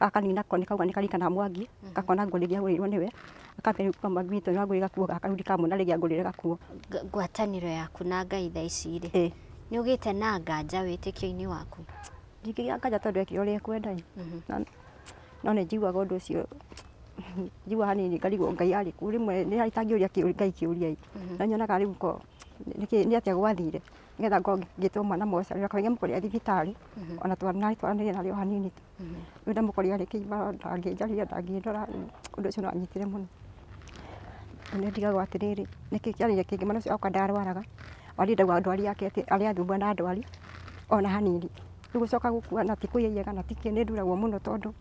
Gaka nina ko nĩ kauga nĩ karirikana Mwangi, gakona nguo rĩrĩa agũrĩirwo nĩwe, akambia rĩu Mwangi witũ nĩ wangũrĩire gakuo gaka, rĩu ndikamũona rĩngĩ angũrĩre gakuo. Ngwatanĩro yaku na Ngai thaa ici rĩ, Ĩĩ. nĩ ũgĩte na nganja wĩtĩkio-inĩ waku? Ndingĩgĩa nganja tondũ ekire ũrĩa ekwenda ĩ. No nĩ njiguaga ũndũ ũcio, njiguaga hanini ngarigwo Ngai arĩ kũ, rĩmwe nĩ harĩ itangĩũria Ngai kĩũria ĩ, no nyonaga rĩu ko nĩkĩ nĩ atĩa gwathire nĩgetha ngorwo ngĩtwo mwana mocarĩ na kaingĩ mũkorire thibitarĩ, ona twaranĩria narĩo hanini tu. Rĩu ndamũkorire arĩ kĩimba, ndangĩnjarĩria, ndangĩndora, ũndũ ũcio nĩ wanyitire mũno. Nĩ ndigagwo atĩrĩrĩ, nĩkĩ kĩarĩire kĩngĩ mwana ũcio wakwa ndarwaraga, ona niĩ ndaugaga ndwari yake atĩ arĩathumbũra na ndwari ona hanini. Rĩu gũcoka gũkua na ti kũiyaiyaga na ti kĩ, nĩ nduragwo mũno tondũ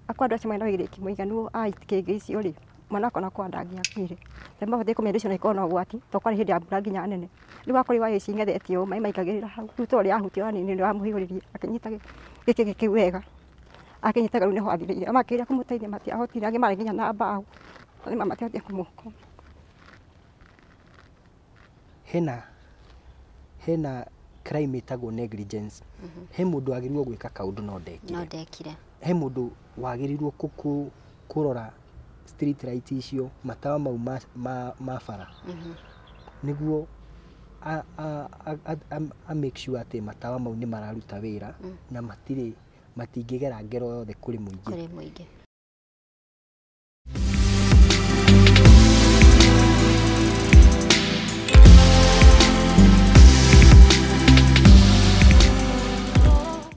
akorwo andũ acio marĩ na ũigĩrĩrĩki mũiganu a ikĩngĩ icio rĩ, mwana wakwa ona korwo ndangĩakuire. Nĩ mabatiĩ kũmenya indo icio no ikorwo na ũgwati tondũ kwarĩ hĩndĩ ya mbura nginya nene. Rĩu wakorwo waya ici ing'ethetie ũũ, maĩ maingagĩrĩra hau, rĩu tondũ rĩrahutia hanini nĩ wamũhiũrĩria akĩnyita gĩkĩngĩ kĩu wega, akĩnyita rĩu nĩho athirĩire. Makĩgeria kũmũteithia matiahotire, angĩ marĩ nginya na mbaũ, no matiahotire kũmũokoa. Hena crime ĩtagwo negligence. He mũndũ wagĩrĩirwo gwĩka kaũndũ no ndekire. No ndekire. He mũndũ wagĩrĩirwo kũrora street light icio, matawa mau ma bara, nĩguo a make sure atĩ matawa mau nĩ mararuta wĩra na matirĩ, matingĩgera ngero yothe kũrĩ mũingĩ. Kũrĩ mũingĩ.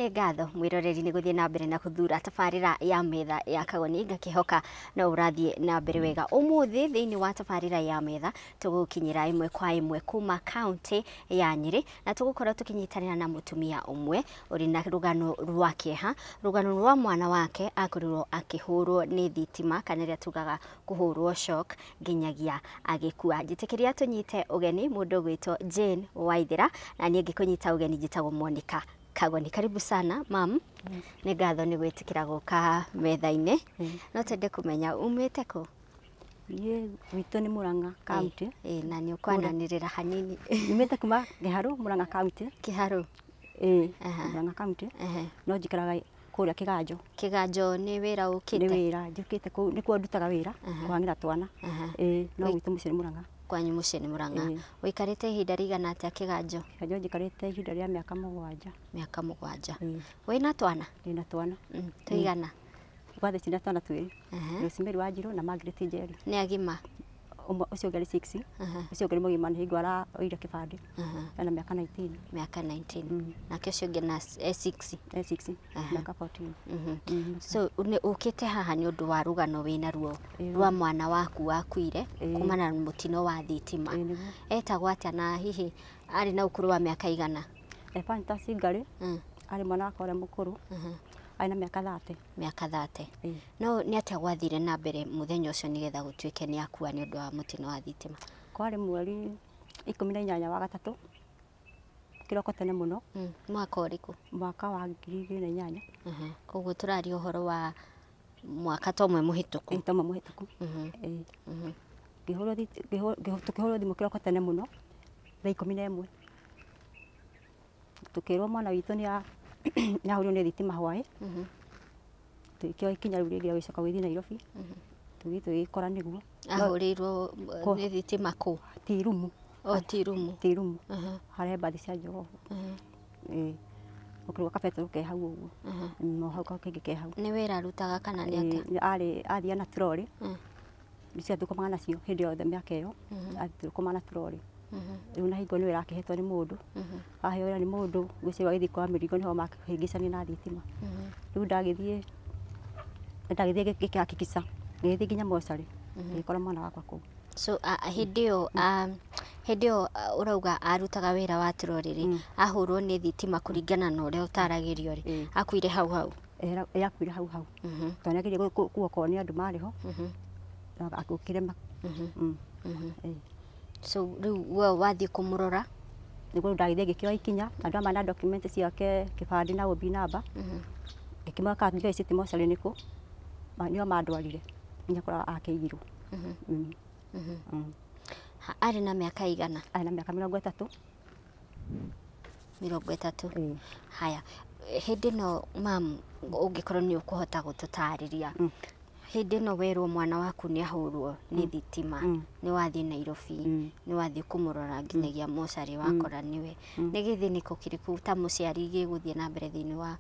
Nĩ ngatho mwĩroreri nĩ gũthiĩ na mbere na gũthura tabarĩra ya metha ya Kagoni, ngakĩhoka no ũrathiĩ na mbere wega. Ũmũthĩ thĩinĩ wa tabarĩra ya metha tũgũkinyĩra ĩmwe kwa ĩmwe kuma kaunti ya Nyĩrĩ, na tũgũkorwo tũkĩnyitanĩra na mũtumia ũmwe ũrĩ na rũgano rwa kĩeha, rũgano rwa mwana wake akorirwo akĩhũrwo nĩ thitima kana ĩrĩa tugaga kũhũrwo shock nginyagia agĩkua. Njĩtĩkĩria tũnyite ũgeni mũndũ ũgwĩtwo Jane Waithera, na niĩ ngĩkũnyita ũgeni njĩtagwo Monica Kagoni. Karibu sana mam. Nĩ ngatho nĩ gwĩtĩkĩra gũka metha-inĩ. No twende kũmenya umĩte kũ? Niĩ gwitũ nĩ Murang'a kaunti. Ĩĩ, na nĩ ũkwananĩrĩra hanini. Nyumĩte kuma Kĩharũ, Murang'a kaunti. Kĩharũ? Ĩĩ, Murang'a kaunti. No njikaraga kũrĩa Kĩganjo. Kĩganjo nĩ wĩra ũkĩte? Nĩ wĩra, njũkĩte kũu, nĩkuo ndutaga wĩra, kũhang'ĩra twana. Ĩĩ, no gwitũ mũciĩ nĩ Murang'a. Kwanyu mũciĩ nĩ Murang'a. Ũikarĩte ihinda rĩigana atĩa Kĩganjo? Kĩganjo njikarĩte ihinda rĩa mĩaka 7. Mĩaka 7. Wĩna twana? Ndĩna twana. Tũigana? Gwathe cina twana twĩrĩ. Rosemary Wanjiru na Margaret Njeri. Nĩ agima? Ũmwe ũcio ũngĩ arĩ 6. Ũcio ũngĩ nĩ mũgima, nĩ hingo aroire kĩbandĩ. Ena mĩaka 19. Mĩaka 19. Nake ũcio ũngĩ na 6. 6. Mĩaka 14. So nĩ ũkĩte haha nĩ ũndũ wa rũgano wĩna ruo rwa mwana waku wakuire kumana na mũtino wa thitima. Etagwo atĩa na hihi arĩ na ũkũrũ wa mĩaka igana? Ephantus Ngari, arĩ mwana wakwa ũrĩa mũkũrũ. Arĩ na mĩaka 30. Mĩaka 30. No nĩ atĩa gwathire na mbere mũthenya ũcio nĩgetha gũtuĩke nĩ akua nĩ ũndũ wa mũtino wa thitima? Kwarĩ mweri 18 wa gatatũ, kĩroko tene mũno. Mwaka ũrĩkũ? Mwaka wa 2008. Koguo tũraria ũhoro wa mwaka ta ũmwe mũhĩtũku. Ĩĩ, ta ũmwe mũhĩtũku. Tũkĩhũrwo thimũ kĩroko tene mũno thaa 11. Tũkĩrwo mwana witũ nĩ ahũrirwo nĩ thitima hwaĩ. Tũgĩkĩoya ikinya rĩu rĩngĩ rĩa gũcoka gũthiĩ Nairobi. Tũgĩthiĩ tũgĩkora nĩguo. Ahũrĩirwo nĩ thitima kũ? Ti rumu. O, ti rumu. Ti rumu. Harĩa mbathi cia Jogoo. Ĩĩ. Ũkĩruga kabetũrũ ke hau ũguo. No hau kangĩ ke hau. Nĩ wĩra arutaga kana nĩ atĩa? Ĩĩ, arĩ athiaga na trolley. Icio thũkũmaga nacio hĩndĩ yothe mĩaka ĩyo. Athũkũmaga na trolley. Rĩu na hingo nĩ wĩra akĩhetwo nĩ mũndũ. Aheo wĩra nĩ mũndũ, ngwĩciria agĩthiĩ kuoya mĩrigo nĩho makĩhĩngĩcania na thitima. Rĩu ndagĩthiĩ ngĩkĩhakikisha, ngĩgĩthiĩ nginya mocarĩ, ngĩkora mwana wakwa kũu. So hĩndĩ ĩyo, hĩndĩ ĩyo ũrauga arutaga wĩra wa trolley rĩ, ahũrwo nĩ thitima kũringana na ũrĩa ũtaragĩrio rĩ, akuire hau hau? Ĩĩ, akuire hau hau. Tondũ nĩageririe kuokoa nĩ andũ marĩ ho, na agĩkĩrema. So rĩu we wathiĩ kũmũrora? Nĩguo ndagĩthiĩ ngĩkĩoya ikinya, andũ aya na document ciake, kĩbandĩ na OB number. Ngĩkĩmwĩra kana ndiũĩ city mocarĩ nĩ kũ, nĩo mandwarire nginya kũrĩa akĩigirwo. Arĩ na mĩaka igana? Arĩ na mĩaka 30. 30. Haya, Hĩndĩ ĩno mam, ũngĩkorwo nĩ ũkũhota gũtũtarĩria, hĩndĩ ĩno werwo mwana waku nĩ ahũrwo nĩ thitima, nĩ wathiĩ Nairobi, nĩ wathiĩ kũmũrora nginyagia mocarĩ, wakora nĩwe, nĩ gĩthĩnĩko kĩrĩkũ ta mũciari gĩgũthiĩ na mbere thĩinĩ wa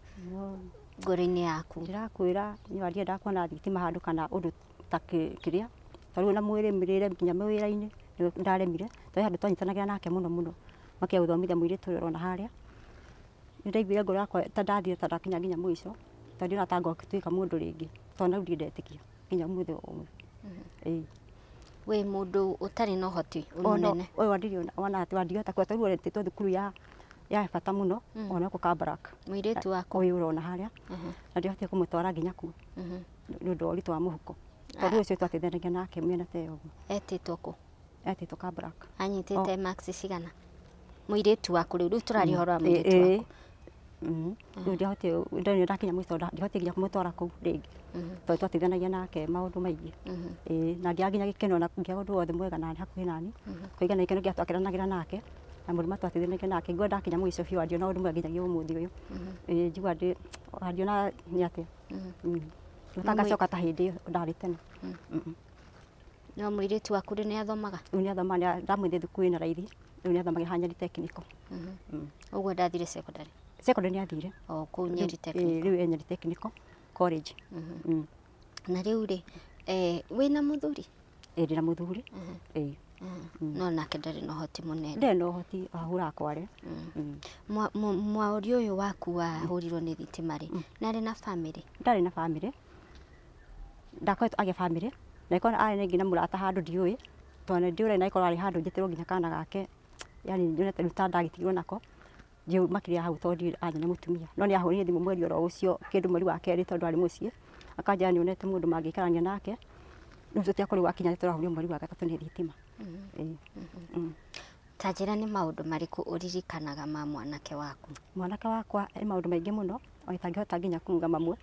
ngoro-inĩ yaku? Ndĩrakwĩra niĩ ndiendaga kuona thitima handũ kana ũndũ ta kĩrĩa, tondũ na mwĩrĩ mĩrĩre nginya mawĩra-inĩ ndaremire, tondũ handũ twanyitanagĩra nake mũno mũno makĩria gũthomithia mũirĩtu ũrĩa ũrona harĩa. Nĩ ndaiguire ngoro yakwa ta ndathire ta ndakinya nginya mũico, tondũ ndiona ta ngatuĩka mũndũ rĩngĩ, tondũ na rĩu ndirĩ ndetĩkia nginya ũmũthĩ ũyũ. Ĩĩ. Wĩ mũndũ ũtarĩ na ũhoti mũnene? Ũyũ ndirĩ ona atĩ ndingĩhota kuga, tondũ rĩu etĩtwo thukuru ya bata mũno, ona gũkũ Kabarak. Mũirĩtu waku? Ũyũ ũrona harĩa, na ndihotire kũmũtwara nginya kuo nĩ ũndũ wa ũritũ wa mũhuko, tondũ ũcio twateithanagia nake mĩena ta ĩyo ũguo. Etĩtwo kũ? Etĩtwo Kabarak. Anyitĩte marks cigana? Mũirĩtu waku rĩu tũraria ũhoro wa mũirĩtu waku. Rĩu ndiahotire, ndarĩ ndakinya mũico, ndihotire nginya kũmũtwara kũu rĩngĩ, tondũ twateithanagia nake maũndũ maingĩ. Ĩĩ, na ngĩaga nginya gĩkeno na ngĩaga ũndũ wothe mwega nani hakuhĩ nani, kũigana gĩkeno kĩrĩa twakenanagĩra nake na mũndũ matwateithanagia nake, ngĩigua ndakinya mũico biũ, andiona ũndũ mwega nginyagia ũmũthĩ ũyũ. Ĩĩ, njigua andiona nĩ atĩa. Ũtangacoka ta hĩndĩ ĩyo ndarĩ tene. No mũirĩtu waku rĩ nĩ athomaga? Rĩu nĩ athomaga, ndamwĩthĩ thukuru ĩna raithi, rĩu nĩ athomaga haha Nyeri Technical. Ũguo ndathire secondary? Secondary nĩ athire. O kũu Nyeri Technical. Rĩu e Nyeri Technical College. Na rĩu rĩ, wĩna mũthuri? Ĩĩ, ndĩna mũthuri. Ĩĩ. No nake ndarĩ na ũhoti mũnene? Ndarĩ na ũhoti, ahũraga kware. Mwaũri ũyũ waku wahũrirwo nĩ thitima rĩ, nĩ arĩ na bamĩrĩ? Ndarĩ na bamĩrĩ. Ndakoretwo agĩa bamĩrĩ, na ĩkorwo arĩ na nginya mũrata handũ ndiũĩ, tondũ nĩ ndiũĩ na ĩkorwo arĩ handũ njĩtĩrwo nginya kana gake, yani nyonete rĩu ta ndagĩtigirwo nako, ndiũĩ makĩria hau tondũ ndiũĩ anya nĩ mũtumia. No nĩ ahũrire thimũ mweri oro ũcio, kĩndũ mweri wa kerĩ tondũ arĩ mũciĩ, akanjĩra nĩonete mũndũ mangĩikarania nake, rĩu tũtiakorirwo gwakinya nĩ tũrahũrirwo mweri wa gatatũ nĩ thitima. Ta njĩra nĩ maũndũ marĩkũ ũririkanaga ma mwanake waku? Mwanake wakwa nĩ maũndũ maingĩ mũno, ona itangĩhota nginya kuga mamwe,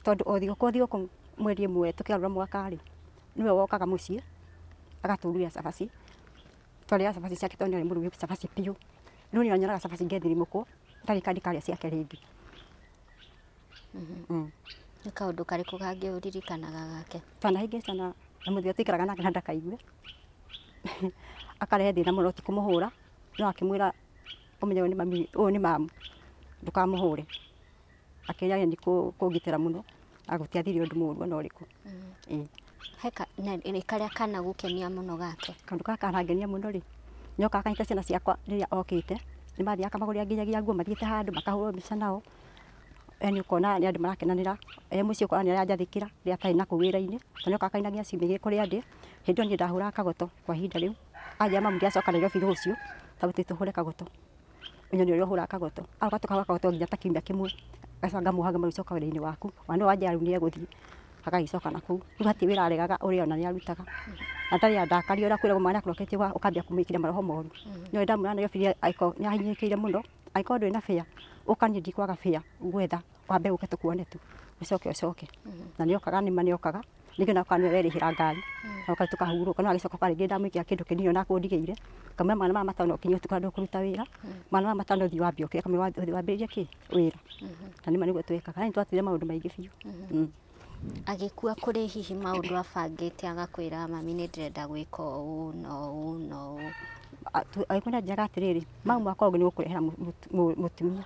tondũ o thigũkũ thigũkũ mweri ĩmwe tũkĩgarũra mwaka rĩ, nĩwe wokaga mũciĩ agatũrugĩra cabaci, twarĩaga cabaci ciake tondũ nĩ arĩ mũrugi cabaci biũ. Rĩu niĩ nyonaga cabaci ngethirimũkwo, ndarĩ kandi karĩa ciake rĩngĩ. Nĩ kaũndũ karĩkũ kangĩ ũririkanaga gake? Twanahĩngĩcana na mũthuri tũikaraga nake na ndakaigue, akarehe thĩna mũno, ti kũmũhũra, no akĩmwĩra ũmenye ũyũ nĩ mami, ũyũ nĩ mamu, ndũkamũhũre. Akĩgeria nĩ kũngitĩra mũno, na gũtiathire ũndũ mũũru ona ũrĩkũ. He karĩa kana gũkenia mũno gake? Kaũndũ gaka kanangenia mũno rĩ, nyokaga kanyita ciana ciakwa rĩrĩa okĩte, nĩ mathiaga akamagũrĩra nginyagia nguo, mathiĩte handũ makahũrwo mbica nao, yani ũkona nĩ andũ marakenanĩra, e mũciĩ ũkona nĩ aranjathĩkĩra rĩrĩa atarĩ na kũu wĩra-inĩ, tondũ nĩokaga kainagia ciumia igĩrĩ kũrĩa ndĩ, hĩndĩ ĩyo niĩ ndahũraga kagoto kwa ihinda rĩu, anjĩra mamu ndiacoka Nairobi rũciũ, tondũ tũhũre kagoto, ũnyone ũrĩa ũhũraga kagoto, agoka tũkahũra kagoto nginya ta kiumia kĩmwe, ngacoka ngamuoha ngamwĩra coka wĩra-inĩ waku, ona no wanjĩra rĩu nĩ egũthiĩ, agagĩcoka na kũu, rĩu hatirĩ wĩra aregaga ũrĩa ona nĩ arutaga, na ndarĩ andakaria ũrĩa kwĩragwo mwana akũroketie ũkambia kũmwĩkĩra maroho moru, no ndamwĩra Nairobi angĩkorwo nĩ ahinyĩrĩkĩire mũno, angĩkorwo ndũrĩ na bĩa, ũka niĩ ndikwaga bĩa, ngwetha wambe ũke tũkuone tu, ũcoke ũcoke, na nĩokaga nĩma nĩokaga, ningĩ ona nĩwe werĩhĩra ngari, oka tũkahurũka, no agĩcoka rĩngĩ ndamwĩkĩra kĩndũ kĩnini ona akũndigĩire, ngamwĩra magana maya matano ũkinye ũtukũ handũ kũruta wĩra, magana maya matano ũthiĩ wambe ũkĩre, kamwĩra ũthiĩ wambĩrĩrie kĩ wĩra, na nĩma nĩguo twekaga, na nĩtwatire maũndũ maingĩ biũ. Agĩkua kũrĩ hihi maũndũ abangĩte agakwĩra mami nĩ ndĩrenda gwĩka ũũ na ũũ na ũũ? Agĩkua nĩ anjĩraga atĩrĩrĩ, mau mwaka ũyũ nĩ gũkũrehera mũtumia,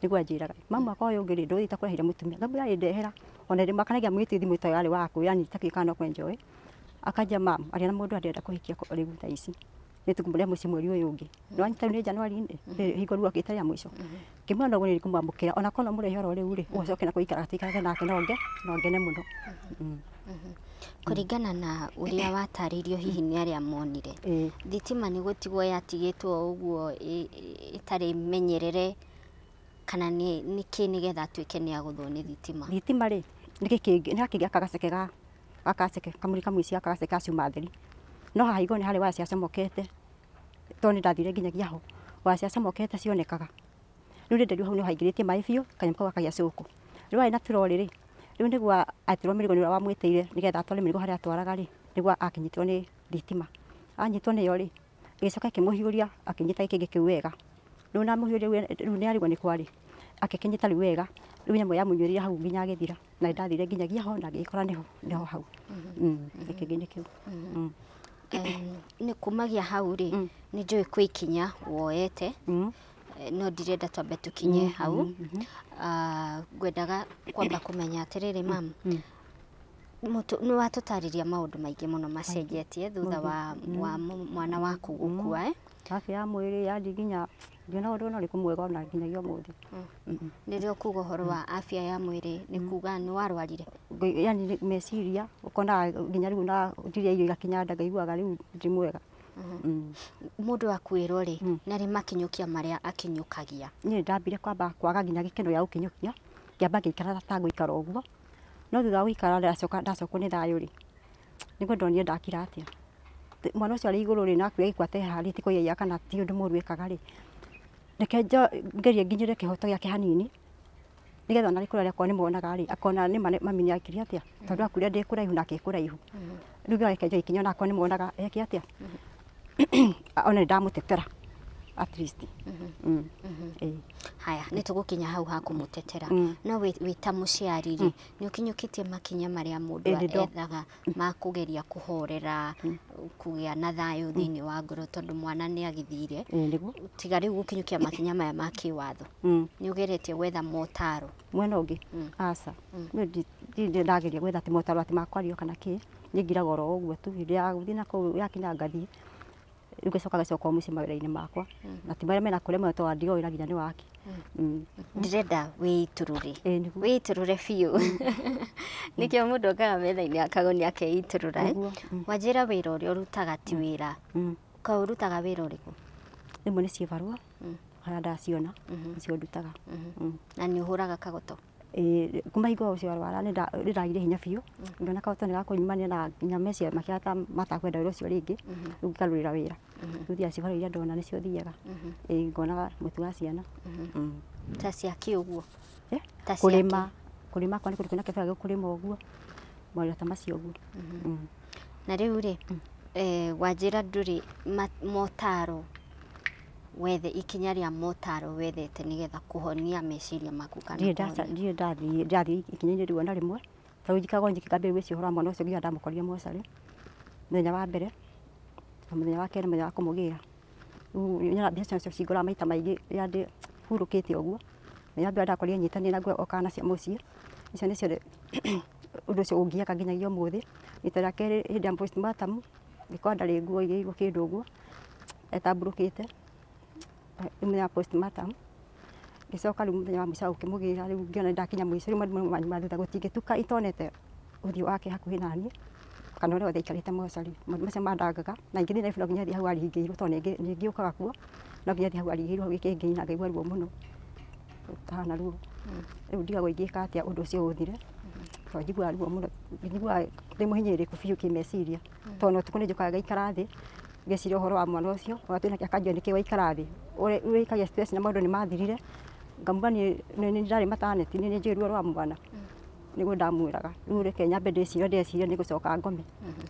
nĩguo anjĩraga, mau mwaka ũyũ ũngĩ rĩ, ndũgũthiĩ itakũreheire mũtumia, ngamwĩra ĩndehera, ona rĩmwe akanagia mũirĩtu thimũ ĩtarĩ yarĩ waku, yani itakĩũĩ kana no kwenjoe, akanjĩra mamu, aria na mũndũ arenda kũhikia rĩu thaa ici, nĩ tũkũmũrehe mũciĩ mweri ũyũ ũngĩ, nĩ wanyita rĩu nĩ Januari-inĩ, hingo rĩu okĩte rĩa mũico, ngĩmwĩra no ũguo nĩ ngũmwamũkĩra, ona korwo no mũrehe oro rĩu rĩ, ũcoke na kũikara tũikarage nake no ngene mũno. Kũringana na ũrĩa watarĩirio hihi nĩ arĩa monire, thitima nĩ gũtigwo yatigĩtwo ũguo ĩtarĩ menyerere, kana nĩ kĩ nĩgetha atuĩke nĩ agũthwo nĩ thitima? Thitima rĩ, nĩ gĩkĩngĩ, nĩ gakĩngĩ gaka gaceke ga, gaka gaceke, kamũri kamũici gaka gaceke ga cuma theri, no haha igũrũ nĩ harĩ waya ciacomokete, tondũ nĩ ndathire nginyagia ho, waya ciacomokete cionekaga, rĩu nĩ hau nĩ haingĩrĩtie maĩ biũ, kanyamũ kau gakagĩa cũkũ, rĩu arĩ na turori rĩ, rĩu nĩguo atirwo mĩrigo nĩ ũrĩa wamwĩtĩire nĩgetha atware mĩrigo harĩa atwaraga rĩ, nĩguo akinyitwo nĩ thitima, anyitwo nĩyo rĩ, ĩgĩcoka ĩkĩmũhiũria, akĩnyita gĩkĩngĩ kĩu wega, rĩu na mũhiũria rĩu nĩ arigwo nĩ kwarĩ, Akĩkĩnyita rĩu wega rĩu nyamũ yamũnyuĩrĩire hau nginya agĩthira na nĩndathire nginyagia ho na ngĩgĩkora nĩho hau. Gĩkĩngĩ-inĩ kĩu. Nĩ kumagia hau rĩ, nĩ njũĩ kwĩ ikinya woete, no ndirenda twambe tũkinye hau. Ngwendaga kwamba kũmenya atĩrĩrĩ mam, nĩ watũtarĩria maũndũ maingĩ mũno macenjetie thutha wa mwana waku gũkua. Afya ya mwĩrĩ yaani nginya ndionaga ũndũ ona ũrĩkũ mwega ona nginyagia ũmũthĩ. Rĩrĩa ũkuga ũhoro wa afya ya mwĩrĩ nĩ kuga nĩ warwarire? Yaani meciria ũkonaga nginya rĩu na ndirĩa irio igakinya nda ngaiguaga rĩu ndi mwega. Mũndũ akuĩrwo rĩ, na rĩ makinyũkia marĩa akinyũkagia? Niĩ ndambire kwamba kwaga nginya gĩkeno gĩa gũkinyũkia, ngĩamba ngĩikara ta ngũikara ũguo, no thutha wa gũikara ndacoka ndacokwo nĩ thayũ rĩ, nĩguo ndonire ndakira atĩa. Mwana ũcio arĩ igũrũ rĩ, na akuire gĩkua ateharĩtie kũiyaia kana ti ũndũ mũũru ekaga rĩ, reke ngerie nginyĩre kĩhoto gĩake hanini, nĩgetha ona arĩ kũrĩa akorwo nĩ monaga rĩ, akona nĩ ma mami nĩekire atĩa, tondũ akuire ndĩ kũraihu nake e kũraihu. Rĩu reke njoe ikinya ona akorwo nĩ monaga eke atĩa, ona nĩ ndamũtetera at least. Haya, nĩ tũgũkinya hau ha kũmũtetera. No wĩ ta mũciari rĩ, nĩ ũkinyũkĩtie makinya marĩa mũndũ ethaga ma kũgeria kũhorera, kũgĩa na thayũ thĩinĩ wa ngoro tondũ mwana nĩ agĩthire. Tiga rĩu gũkinyũkia makinya maya ma kĩwatho. Nĩ ũgeretie gwetha motaro? Mwena ũngĩ? Aca. Niĩ ndirĩ ndageria gwetha atĩ motaro atĩ makwario kana kĩ, niĩ ngiraga oro ũguo tu, hĩndĩ ya gũthiĩ na kũu yakinya ngathiĩ. Rĩu ngacoka ngacoka mũciĩ mawĩra-inĩ makwa na ti marĩa mena kũrĩa tondũ ndigagwo wĩra nginya nĩ wake. Ndĩrenda wĩitũrũre. Wĩitũrũre biũ. Nĩkĩo mũndũ okaga metha-inĩ ya kagoni akeitũrũra. Wanjĩra wĩra ũrĩa ũrutaga ti wĩra. Kaĩ ũrutaga wĩra ũrĩkũ? Rĩmwe nĩ ciĩbarũa harĩa ndaciona nĩcio ndutaga. Na nĩ ũhũraga kagoto? Kuma hingo ũcio arwara nĩ ndagire hinya biũ, ngĩona kagoto nĩ gakũnyumania na nginya meciria makĩaga ta matakwenda wĩra ũcio rĩngĩ, rĩu ngĩgarũrĩra wĩra. Rĩu thiaga cibarũa iria ndona nĩcio thiaga, ngonaga mũtu wa ciana. Ta cia kĩ ũguo? Kũrĩma, kũrĩma kwa nĩ kũndũ kwĩna kĩbaya gĩa kũrĩma ũguo, mawĩra ta macio ũguo. Na rĩu rĩ, wanjĩra ndũrĩ motaro wethe, ikinya rĩa motaro wethete nĩgetha kũhonia meciria maku kana kũhonia? Ndirĩ ndathiĩ ikinya-inĩ rĩu ona rĩmwe, tondũ njikaraga o ngĩambĩrĩria gwĩciria ũhoro wa mwana ũcio nginya ndamũkorire mocarĩ mũthenya wa mbere na mũthenya wa kerĩ mũthenya wa kũmũgĩra. Rĩu nyonaga mbica nacio cingoraga maita maingĩ rĩrĩa ndĩ hurũkĩte ũguo, mũthenya wa mbere ndakorire nyitanĩire na nguo okaga nacio mũciĩ, icio nĩcio ũndũ ũcio ũngiaga nginyagia ũmũthĩ. Rita rĩa kerĩ hĩndĩ ya postmortem ngĩkora ndarĩ nguo igĩrĩirwo kĩndũ ũguo etambũrũkĩte, mũthenya wa postmortem ngĩcoka rĩu mũthenya wa mũico wa gũkĩmũgĩra rĩu ngĩona nĩndakinya mũico rĩu marimũ manyuma thutha gũtingĩtuka itonete ũthiũ wake hakuhĩ naniĩ kana ũrĩa wothe aikarĩte mocarĩ. Maũndũ macio mandangaga na ingĩthiĩ Nairobi no nginya thiĩ hau arigĩirwo tondũ nĩ ngĩũkaga kuo, no nginya thiĩ hau arigĩirwo hau gĩkĩngĩ na ngaigua ruo mũno, rũtahana ruo. Rĩu ndigagwo ingĩka atĩa ũndũ ũcio ũthire, tondũ njiguaga ruo mũno, njiguaga ndĩ mũhinyĩrĩrĩku biũ kĩmeciria, tondũ ona ũtukũ nĩ njũkaga ngaikara thĩ ngeciria ũhoro wa mwana ũcio, ona twĩnake akanjĩra nĩkĩ waikara thĩ, ũrĩikagia stress na maũndũ nĩ mathirire, ngamuga niĩ nĩ ndarĩ maternity nĩ njũĩ ruo rwa mwana, nĩguo ndamwĩraga rĩu reke nyambe ndĩcirie ndeciria nĩ ngũcoka ngome,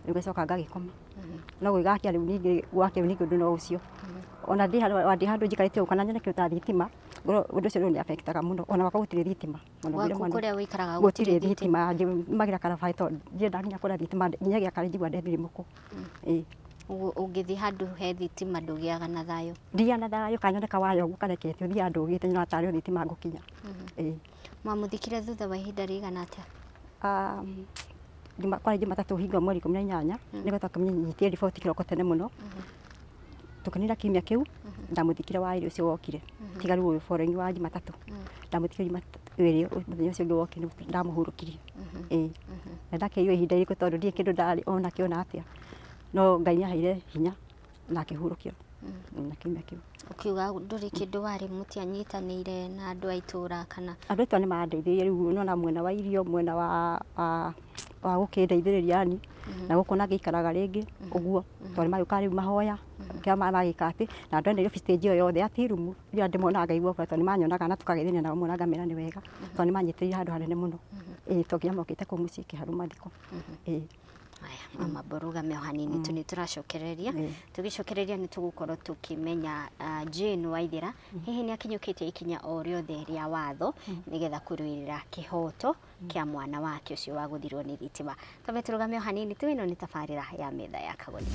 rĩu ngacoka ngagĩkoma. No gwĩgakia rĩu ningĩ gwake rĩu ningĩ ũndũ no ũcio, ona ndĩ handũ njikarĩte ũguo kana nyone kĩndũ ta thitima, ũndũ ũcio rĩu nĩ affectaga mũno, ona gwakwa gũtirĩ thitima. Gwaku kũrĩa ũikaraga gũtirĩ thitima, magira karabaĩ tondũ ndiendaga nginya kuona thitima, nginyagia karĩ njigua ndethirimũkwo. Ũguo ũngĩthiĩ handũ he thitima ndũgĩaga na thayũ? Ndigĩaga na thayũ kana nyone kawaya ũguo kareketio thiaga ndũgĩte nyonaga tarĩ o thitima ngũkinya. Mwamũthikire thutha wa ihinda rĩigana atĩa? Kwarĩ Jumatatũ hingo mweri 18, nĩguo twakĩmenyitie riboti kĩroko tene mũno. Tũkĩnina kiumia kĩu, ndamũthikire wa ĩrĩ ũcio wokire, tiga rĩu ũyũ following wa Jumatatũ. Ndamũthikire Jumatatũ ĩrĩ mũthenya ũcio ũngĩ wokire ndamũhurũkirie. Na ndakĩirwo ihinda irĩkũ tondũ ndirĩ kĩndũ ndarĩ ona kĩ ona atĩa, no Ngai nĩaheire hinya na akĩhurũkio na kiumia kĩu. Ũkiuga ndũrĩ kĩndũ warĩ mũtianyitanĩire na andũ a itũra kana? Andũ a itũra nĩ mandeithirie rĩu nĩwona mwena wa irio, mwena wa gũkĩndeithĩrĩria yani, na gũkũ na ngĩikaraga rĩngĩ ũguo, tondũ nĩ magĩũkaga rĩu mahoya, kĩrĩa magĩka atĩ, na andũ a Nairobi stage ĩyo yothe ya tea room, rĩrĩa ndĩmonaga ngaigua tondũ nĩ manyonaga na tũkageithania nao mũno na ngamera nĩ wega, tondũ nĩ manyitĩrĩire handũ hanene mũno. Ĩĩ to nginya mokĩte kũu mũciĩ kĩharũ mathiko. Ĩĩ. Aya mama mborugame o hanini tu nĩ tũracokereria tũgĩcokereria nĩ tũgũkorwo tũkĩmenya Jane Waithera hihi nĩ akinyũkĩtie ikinya o rĩothe rĩa watho nĩgetha kũrũĩrĩra kĩhoto kĩa mwana wake ũcio wagũthirwo nĩ thitima. Twambe tũrũgame o hanini tu, ĩno nĩ tabarĩra ya Metha ya Kagoni.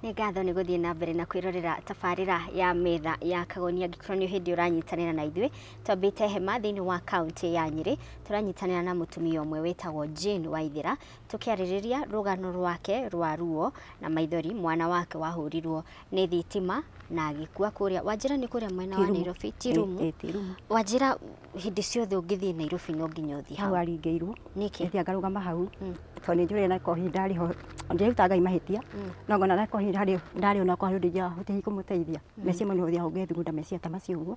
Nĩ ngatho nĩ gũthiĩ na mbere na kwĩrorera tabarĩra ya Metha ya Kagoni. Angĩkorwo nĩ hĩndĩ ũranyitanĩra na ithuĩ, twambĩte hema thĩinĩ wa kaunti ya Nyĩrĩ, tũranyitanĩra na mũtumia ũmwe wĩtagwo Jane Waithera tũkĩarĩrĩria rũgano rwake rwa ruo na maithori. Mwana wake wahũrirwo nĩ thitima na agĩkua kũrĩa Wanjĩra, nĩ kũrĩa mwena wa Nairobi Tirumu. Wanjĩra hĩndĩ ciothe ũngĩthiĩ Nairobi no nginya ũthiĩ hau aringĩirwo nĩkĩ? Nĩthiĩ ngarũgama hau tondũ nĩ njũrĩre na kohi ndarĩ ho, ndiruta Ngai mahĩtia no ngona na kohi ndarĩ ndarĩ ona kwa rĩu ndingĩahotire kũmũteithia. Meciria mau nĩ gũthiĩ hau ngethugunda meciria ta macio ũguo,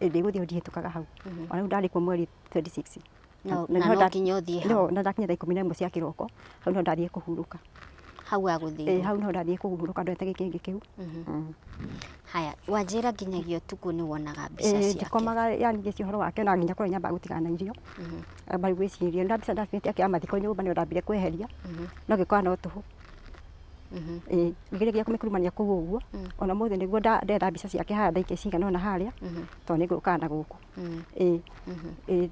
ndĩgũthiĩ ndihĩtũkaga hau. Ona rĩu ndarĩ kuo mweri 26 na no nginya ũthiĩ hau. Na ndakinya thaa 11 cia kĩroko hau no ndathiĩ kũhurũka. Hau agũthĩirwo? Hau no ndathiĩ kũhurũka ndwete gĩkĩngĩ kĩu. Haya Wanjĩra, nginyagia ũtukũ nĩ wonaga mbica ciake? Ndikomaga, yani ngĩciria ũhoro wake na nginya kũrĩa nyambaga gũtigana na irio amba gwĩciria. Nda mbica ndacinĩte ake ya mathiko nyũmba nĩyo ndambire kweheria no ngĩkora no tũhũ. Ngĩgeria kũmĩkurumania kũu ũguo ona mũthĩ nĩguo ndetha mbica ciake harĩa ndaikia cigana ona harĩa tondũ nĩngũkaga na gũkũ.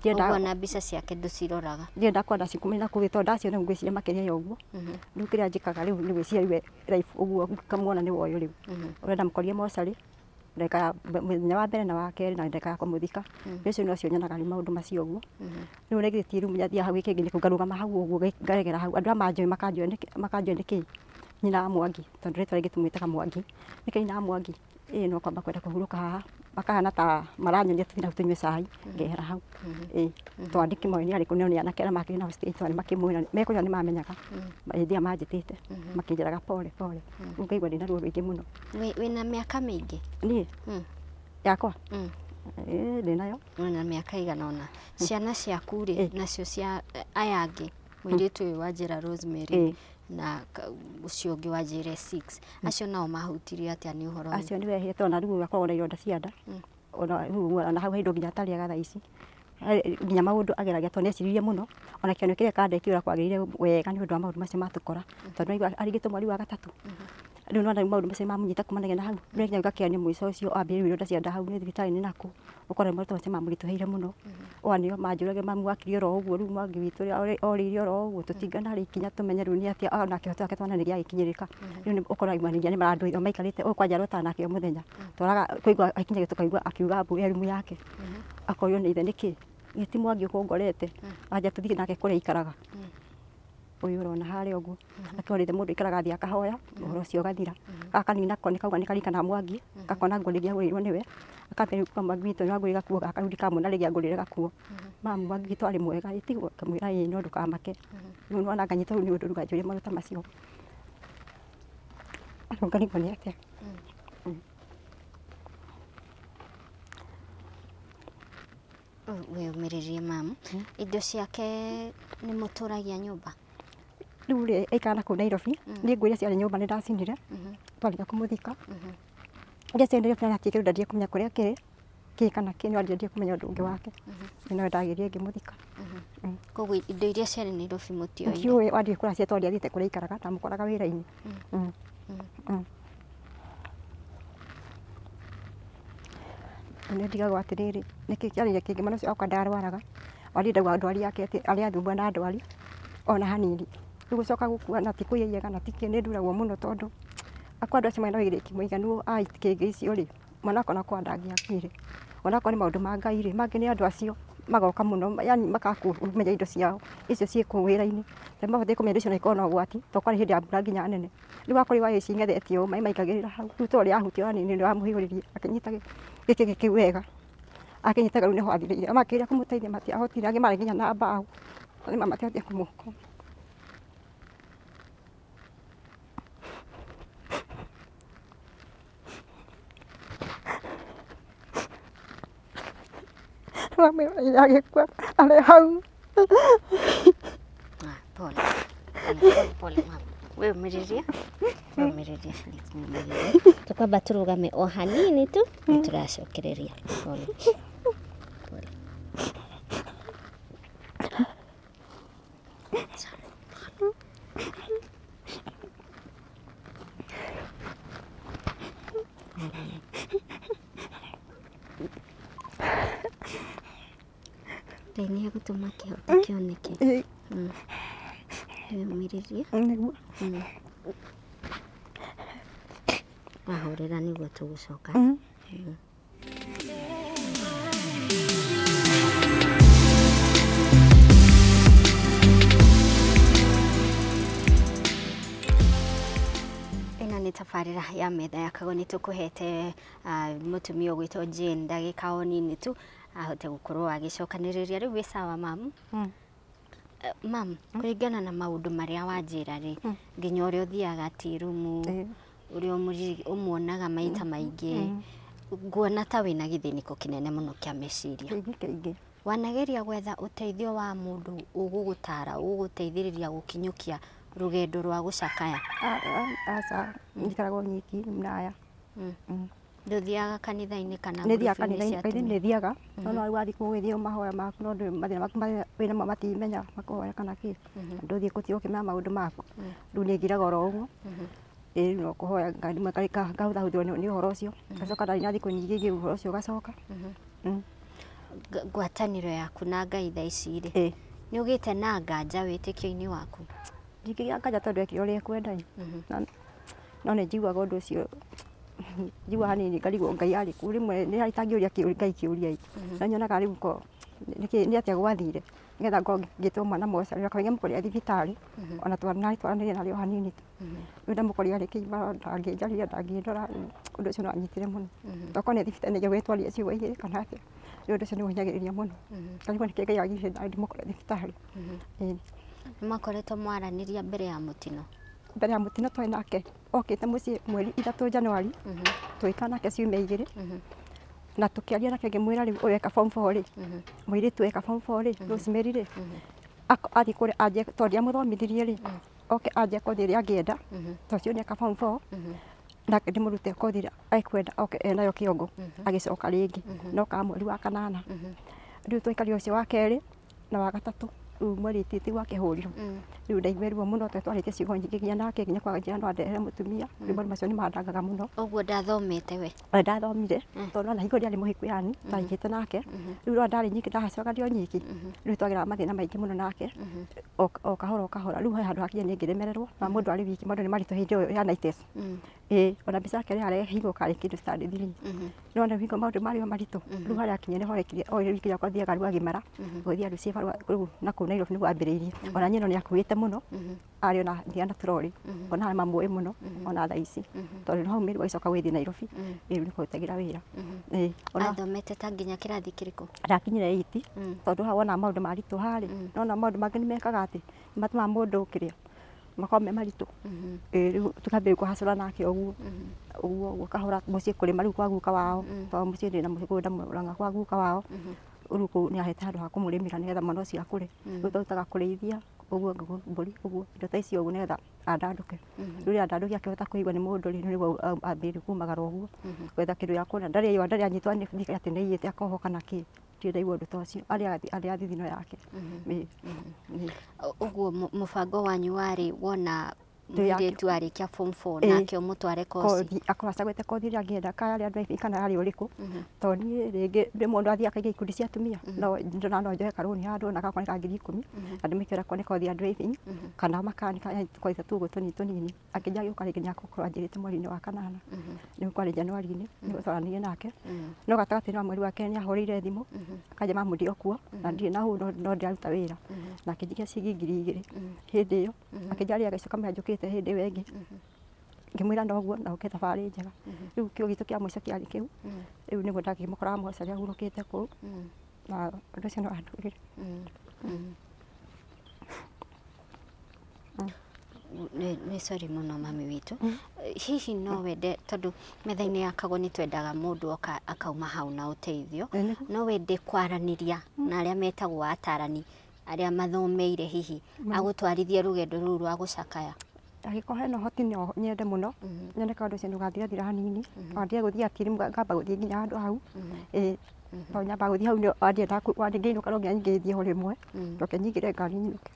Ũguo na mbica ciake ndũciroraga? Ndienda kwenda cikumania na kũu tondũ ndaciona ngwĩciria makĩria ya ũguo. Rĩu kĩrĩa njĩkaga rĩu nĩ gwĩciria rĩu life ũguo ngamuona nĩ woyũ rĩu ũrenda mũkorie mocarĩ ndagĩka ya mũthenya wa mbere na wa kerĩ na ndagĩka ya kũmũthika ũcio nocio nyonaga rĩu maũndũ macio ũguo. Rĩu rĩngĩ ti rĩu ngathiĩ hau gĩkĩngĩ nĩkũ ngarũgama hau ũguo ngaregera hau andũ aya manjũĩ makanjũĩ nĩkĩ nyina wa Mwangi tondũ rĩtwa rĩngĩ tũmwĩtaga Mwangi nĩkĩ nyina wa Mwangi ĩĩ no kwamba kwenda kũhurũka haha makahana ta maranyonia tũthiĩ nau tũnyue cai ngehera hau. Tondũ ndikĩmoĩ nĩ arĩkũ no nĩ anake arĩa makĩrĩ nao stage tondũ nĩmakĩmũĩ mekũnyua nĩmamenyaga hĩndĩ ĩrĩa manjĩtĩte makĩnjĩraga pole pole. Rĩu ngaigua ndĩna ruo rũingĩ mũno. Wĩna mĩaka mĩingĩ? Niĩ yakwa ndĩnayo. Wĩna mĩaka igana ũna. Ciana ciaku rĩ nacio cia aya angĩ mũirĩtu ũyũ Wanjĩra Rosemary na ũcio ũngĩ Wanjĩra 6 acio nao mahutirio atĩa nĩ ũhoro ũyũ? Acio nĩ wehete ona rĩu akoragwo na ironda cia nda ona rĩu ona hau he indo nginya atarĩaga thaa ici nginya maũndũ ageragia tondũ nĩeciririe mũno ona kĩonyo kĩrĩa kandekĩra kwagĩrĩire wega nĩ ũndũ wa maũndũ macio matũkora tondũ nĩaigua arigĩtwo mweri wa gatatũ. Rĩu nĩwona rĩu maũndũ macio mamũnyita kumanagia na hau rĩu nginya gakĩania mũico ũcio ambĩrĩria rĩu ironda cia nda hau nĩ thibitarĩ-inĩ nakũ ũkora maũndũ macio mamũritũhĩire mũno. Oa nĩo manjũragia mamu wakire oro ũguo rĩu Mwangi witũ orĩire oro ũguo tũtingana rĩ kinya tũmenye rĩu nĩ atĩa ona kĩhoto gĩake twana nĩgĩagĩkinyĩrĩka. Rĩu ũkora nginya nĩ marandũithia maikarĩte ũyũ kwanja arotaga nake o mũthenya twaraga kũigua akinya tũkaigua akiuga mbu e rumu yake akorio nĩ ithe nĩkĩ gĩ ti Mwangi ũkũngorete anja tũthiĩ nake kũrĩa aikaraga ũyũ ũrona harĩa ũguo akĩorĩte mũndũ aikaraga athiĩ akahoya ũhoro ũcio ũgathira. Gaka kanini nako nĩ kauga nĩ karirikanaga Mwangi gakona nguo rĩngĩ agũrĩirwo nĩwe akambĩrĩria kuga Mwangi witũ nĩwangũrĩire gakuo gaka rĩu ndikamuona rĩngĩ angũrĩre gakuo. Mamu Mwangi witũ arĩ mwega ĩtiguo ngamwĩra ĩĩ no ndũkamake. Rĩu nĩwona nganyitwo rĩu nĩ ũndũ rĩu nganjũria maũndũ ta macio rĩu ngarigwo nĩ atĩa. Wĩyũmĩrĩrie mamu. Indo ciake nĩ mũtũragia nyũmba? Rĩu rĩ aikara nakũu Nairobi niĩ nguo iria ciarĩ nyũmba nĩ ndacinire twarĩkia kũmũthika. Iria ciarĩ Nairobi nĩ ndendire kũmenya kũrĩa kĩrĩ kĩ kana kĩ no ndendire kũmenya ũndũ ũngĩ wake no ndagĩrire ngĩmũthika. Koguo indo iria ciarĩ Nairobi mũtioire? Ndiũĩ wandiĩ kũrĩa ciĩ tondũ ndiathiĩte kũrĩa aikaraga ndamũkoraga wĩra-inĩ. Nĩ ndigagwo atĩrĩrĩ nĩkĩ kĩarĩire kĩngĩ mwana ũcio oka ndarwaraga wandiĩ ndaugaga ndwari yake atĩ arĩa athumbũra na ndwari ona hanini. Rĩu gũcoka gũkua na ti kwĩyega na ti kĩ nĩ nduragwo mũno tondũ akwa andũ acio mena wĩigĩrĩrĩki mũiganu a kĩngĩ icio rĩ mwana wakwa ona ndangĩakuire onakorwo nĩ maũndũ ma Ngai rĩ mangĩ nĩ andũ acio magoka mũno yani makaga kũmenya indo ciao icio ciĩ kũu wĩra-inĩ nĩ mabatiĩ kũmenya indo icio no ikorwo na ũgwati tondũ kwarĩ hĩndĩ ya mbura nginya nene. Rĩu wakorwo waya ici ing'ethetio ũũ maĩ maingagĩrĩra hau rĩu tondũ rĩahutio hanini nĩ wamũhiũrĩria akĩnyita gĩkĩ kĩu wega akĩnyitaga rĩu nĩho athirĩire makĩgeria kũmũteithia matiahotire angĩ marĩ nginya na mbaũ nĩ matiahotire kũmũokoa. Agĩkua arĩ hau. Pole pole pole mama, wĩyũmĩrĩrie. Ũmĩrĩrie. Tũkwamba tũrũgame o hanini tu nĩ tũracokereria. Pole. Pole. Ngai nĩ egũtũma kĩhoto kĩoneke. Wĩyũmĩrĩrie. Nĩguo. Wahorera nĩguo tũgũcoka. Ĩno nĩ tabarĩra ya metha ya Kagoni tũkũhete mũtumia ũgwĩtwo Jane ndagĩka o nini tu ahote gũkorwo agĩcokanĩrĩria. Rĩu wĩ sawa mamu? Mam, kũringana na maũndũ marĩa wanjĩra rĩ, nginya ũrĩa ũthiaga tirumu, ũrĩa ũmuonaga maita maingĩ, nguona ta wĩna gĩthĩnĩko kĩnene mũno kĩa meciria. Kĩingĩ. Wanageria gwetha ũteithio wa mũndũ ũgũgũtara, ũgũgũteithĩrĩria gũkinyũkia rũgendo rwa gũcakaya? Aca, njikaragwo nyiki mnaya. Ndũthiaga kanitha-inĩ kana Nĩ thiaga ngurubu-inĩ cia kanitha-inĩ atumia? nĩ thiaga no no wathiĩ kũu ũgĩthiĩ mahoya maku no ndũĩ mathĩna maku marĩa wĩna mo matimenya makũhoya kana kĩ. Ndũthiĩ gũthiĩ ũkĩmenya maũndũ maku. Rĩu niĩ ngiraga oro ũguo. Ĩĩ no kũhoya ngahũthahũthĩrwo nĩ ũhoro ũcio. Ngacoka ndarĩ na thikũ nyingĩ ingĩ ũhoro ũcio ũgacoka. Ngwatanĩro yaku na Ngai thaa ici rĩ, nĩ ũgĩte na nganja wĩtĩkio-inĩ waku? Ndingĩgĩa nganja tondũ ekire ũrĩa ekwenda. No nĩ njiguaga ũndũ ũcio njigua hanini ngarigwo Ngai arĩ kũ. Rĩmwe nĩ itangĩũria Ngai kĩũria. No nyonaga rĩu ko nĩ atĩa gwathire nĩgetha ngorwo ngĩtwo mwana mocarĩ kaingĩ mũkorire thibitarĩ ona twaranĩria narĩo hanini tu. Rĩu ndamũkorire arĩ kĩimba ndangĩnjarĩria ndangĩndora, ũndũ ũcio nĩ wanyitire mũno. Tokorwo nĩ thibitarĩ nĩngĩ gwĩtwaria ciugo igĩrĩ kana atĩa. Rĩu ũndũ ũcio nĩ ũhinyagĩrĩria mũno. Ngarigwo nĩkĩ Ngai agirire ndĩmũkore thibitarĩ. Nĩ mwakoretwo mwaranĩria mbere ya mũtino? Mbere ya mũtino twarĩ nake okĩte mũciĩ mweri 3 Januari, tũgĩikara nake ciumia 2 na tũkĩaria nake ngĩmwĩra rĩu ũyũ eka form 4 rĩ, mũirĩtu eka form 4 rĩ, Rosemary rĩ, athiĩ kũrĩa anjie tondũ ndiamũthomithirie rĩ, oke anjie kothi ĩrĩa angĩenda tondũ ũcio nĩ eka form 4 nake ndĩmũrute kothi ĩrĩa ekwenda oke enayo kĩongo agĩcoka rĩngĩ no ka mweri wa 8. Rĩu twaikarire ũcio wa 2 na wa 3 rĩu mweri 8 wakĩhũrirwo. Rĩu ndaigua ruo mũno tondũ twarĩtie ciugo nyingĩ nginya nake nginya kwaga njĩra no andehere mũtumia. Rĩu maũndũ macio nĩ mandangaga mũno. Ũguo ndathomete we? Ndathomire tondũ ona hingo ndiarĩ mũhiku yani twahikĩte nake. Rĩu rora ndarĩ nyiki ndahacoka ndĩ o nyiki. Rĩu twageraga mathĩna maingĩ mũno nake o kahora o kahora. Rĩu he handũ hakinya niĩ ngĩremererwo na mũndũ arĩ wiki maũndũ nĩ maritũ hĩndĩ ĩyo ya 90s. Ĩĩ ona mbica yake ĩrĩa arehirwo karĩ kĩndũ standard 3. No na hingo maũndũ marĩ o maritũ. Rĩu harĩa akinya nĩho ekire o wiki yakwa thiaga rĩu agimara gũthiĩ rũciĩ barũa rĩu na kũu Nairobi nĩguo ambĩrĩirie. Ona niĩ no nĩakuĩte mũno arĩ ona thiaga na trori ona arĩa mamũĩ mũno ona thaa ici tondũ no haumĩrwo agĩcoka gũgĩthiĩ Nairobi. Ĩĩ rĩu nĩkuo arutagĩra wĩra. Ĩĩ ona Athomete ta nginya kĩrathi kĩrĩkũ? Ndakinyire 8 tondũ haha wona maũndũ maritũ harĩ nona maũndũ mangĩ nĩ mekaga atĩ nĩmatũmaga mũndũ kĩrĩa makorwo me maritũ. Ĩĩ rĩu tũkambĩrĩria kũhacũra nake ũguo ũguo ũguo kahora mũciĩ kũrĩma rĩu kwa guka wao tondũ mũciĩ ndĩ na mũgũnda Mũrang'a kwa guka wao. Rĩu kũu nĩ ahete handũ ha kũmũrĩmĩra nĩgetha mwana ũcio akũre. Rĩu twarutaga kũrĩithia ũguo ngũkũ mbũri ũguo indo ta icio ũguo nĩgetha andandũke. Rĩu rĩrĩa andandũkire akĩhota kũigua nĩ mũndũ rĩ nĩguo ambĩrĩria kumagara ũguo gwetha kĩndũ gĩa kũrĩa. Ndarĩ ndarĩ anyitwo nĩ atĩ nĩ aiyĩte akohwo kana kĩ. Ndirĩ ndaigua ũndũ ta ũcio arĩa thithino yake. Ũguo mũbango wanyu warĩ wona mũirĩtu arĩkia form 4 nake ũmũtware kothi? Akorwo acagũrĩte kothi ĩrĩa angĩenda kana yarĩ driving kana yarĩ ũrĩkũ. Tondũ niĩ rĩngĩ rĩmwe mũndũ athiaga akaingĩra ikundi cia atumia no ndona no njoe karũni handũ na gakorwo nĩ ka 10,000 na ndĩmĩkĩre okorwo nĩ kothi ya driving kana makanika kothi tu ũguo tũnini tũnini. Akĩnjia gũka rĩngĩ nĩagũkorwo anjĩrĩte mweri-inĩ wa 8 nĩguo kwarĩ Januari-inĩ nĩguo twaranĩirie nake. No gatagatĩ-inĩ wa mweri wa 2 nĩahũrĩire thimũ akanjĩra mamu ndĩ o kuo na ndirĩ na hau no ndĩraruta wĩra na akĩnjikia ciringi 2,000 hĩndĩ ĩyo akĩnjarĩria agĩcoka amwĩra njũkĩte hĩndĩ ĩyo ĩngĩ ngĩmwĩra noguo na ũke thabarĩ njega. Rĩu kĩo gitũ kĩa mũico kĩarĩ kĩu. Rĩu nĩguo ndakĩmũkoraga mocarĩ ahurũkĩte kũu na ũndũ ũcio nĩ wandurire. Nĩ sorry mũno mami witũ. Hihi no wende tondũ metha-inĩ ya Kagoni twendaga mũndũ oka akauma hau na ũteithio, no wende kwaranĩria na arĩa metagwo atarani arĩa mathomeire hihi agũtwarithie rũgendo rũu rwa gũcakaya? Angĩkorwo hena ũhoti no nyende mũno nyone kaũndũ ũcio nĩũgathirathira hanini ona ndige gũthiĩ atiri ngamba gũthiĩ nginya handũ hau ĩĩ tondũ nyambaga gũthiĩ hau wathiĩ ngĩinũka no nginya ningĩ thiĩ ho rĩmwe njoke nyingĩre ngari nyinũke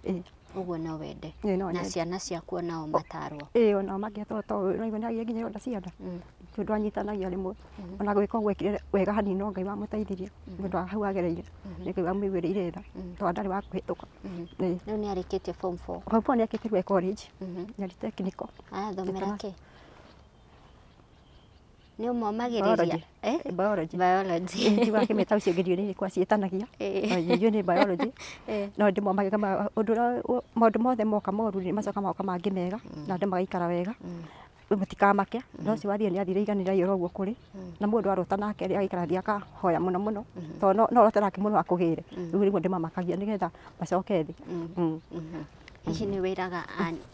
ĩĩ. Ũguo no wende? Ĩĩ no Na nyende. ciana ciaku onao matarwo? Ĩĩ onao mangĩatwo tondũ ũraigua nĩagĩire nginya ironda cia nda tondũ anyitanagia rĩmwe ona gwĩka ũguo ekire wega hanini no Ngai wamũteithirie nĩ ũndũ wa hau agereire nĩ Ngai wamũiguĩrĩire tha tondũ ndarĩ wa kũhĩtũka. Ĩĩ. Rĩu nĩ arĩkĩtie form 4? Form 4 nĩ akĩte rĩu e college nĩ technical. Arathomera kĩ? Nĩ ũmomagĩrĩria? Biology. Biology. Biology. Njiugaga kĩmĩta ũcio ũngĩ ndiũĩ nĩ ĩrĩkũ aciĩtanagia no njũĩ nĩ biology no ndĩmomagĩrĩria ũndũ ũrĩa maũndũ mothe moka moru nĩ macoka magoka mangĩ mega na andũ magaikara wega mũtikamake no ũcio wathiĩ nĩ athire iganĩra oro ũguo kũrĩ na mũndũ arota nake rĩ agaikara thiĩ akahoya mũno mũno tondũ no ũrote nake mũno akũgĩre rĩu nĩguo ndĩmamakagia nĩgetha macoke thĩ. Hihi nĩ wĩraga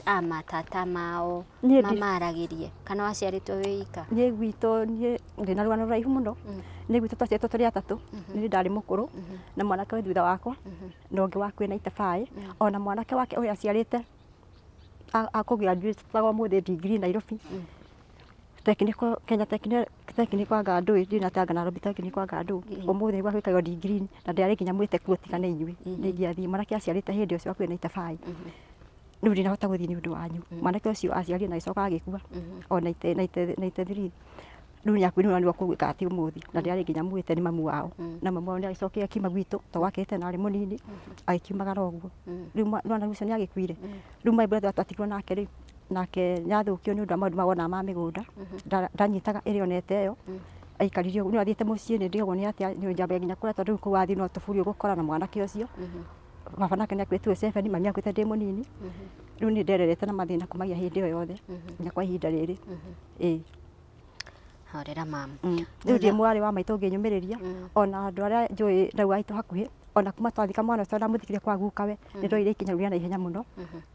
a matata mao mamaragĩrie kana waciarĩtwo wĩ ika? Niĩ gwitũ niĩ ndĩna rũgano rũraihu mũno. Niĩ gwitũ twaciarĩtwo tũrĩ atatũ, niĩ ndarĩ mũkũrũ na mwanake wĩ thutha wakwa na ũngĩ wakuĩ na itabaĩ ona mwanake wake ũrĩa aciarĩte akũgraduate ũmũthĩ degree Nairobi Technical Kenya Technical anga ndũĩ ndiũĩ na tanga Nairobi Technical anga ndũĩ ũmũthĩ nĩguo agwĩkagwo degree na ndĩarĩ nginya mwĩte kuo tiga nĩ inyuĩ nĩ ingĩathiĩ. Mwanake aciarĩte hĩndĩ ũcio akuĩ na itabaĩ rĩu ndinahota gũthiĩ nĩ ũndũ wanyu. Mwanake ũcio aciarire na agĩcoka agĩkua o 93 rĩu nĩ akuire nĩguo kũgwĩka atĩ ũmũthĩ na ndĩarĩ nginya mwĩte nĩ mamu wao na mamu wao nĩ agĩcokire akiuma gwitũ tondũ gwakĩte na arĩ mũnini agĩkiumagara ũguo rĩu mwana ũcio nĩ agĩkuire. Rĩu my brother twatigirwo nake rĩ nake nĩathũkio nĩ ũndũ wa maũndũ ma wona ma mĩgũnda ndanyitaga ĩrĩa onete ĩyo aikarire ũguo nĩ athiĩte mũciĩ nĩ ndigagwo nĩ atĩa nĩ njambagia nginya kũrĩa tondũ rĩu kũu wathiĩ no tũburi ũgũkora na mwanake ũcio baba nake nĩ akuĩte 27 mami akuĩte ndĩ mũnini rĩu nĩ ndererete na mathĩna kumagia hĩndĩ ĩyo yothe nginya kwa ihinda rĩrĩ. Ĩĩ. Horera mama. Rĩu ndĩ mwarĩ wa maitũ ũngĩnyũmĩrĩria ona andũ arĩa njũĩ rĩu aitũ hakuhĩ ona kuma twathika mwana ũcio ndamũthikire kwa gukawe nĩ ndoire ikinya rĩu rĩa naihenya mũno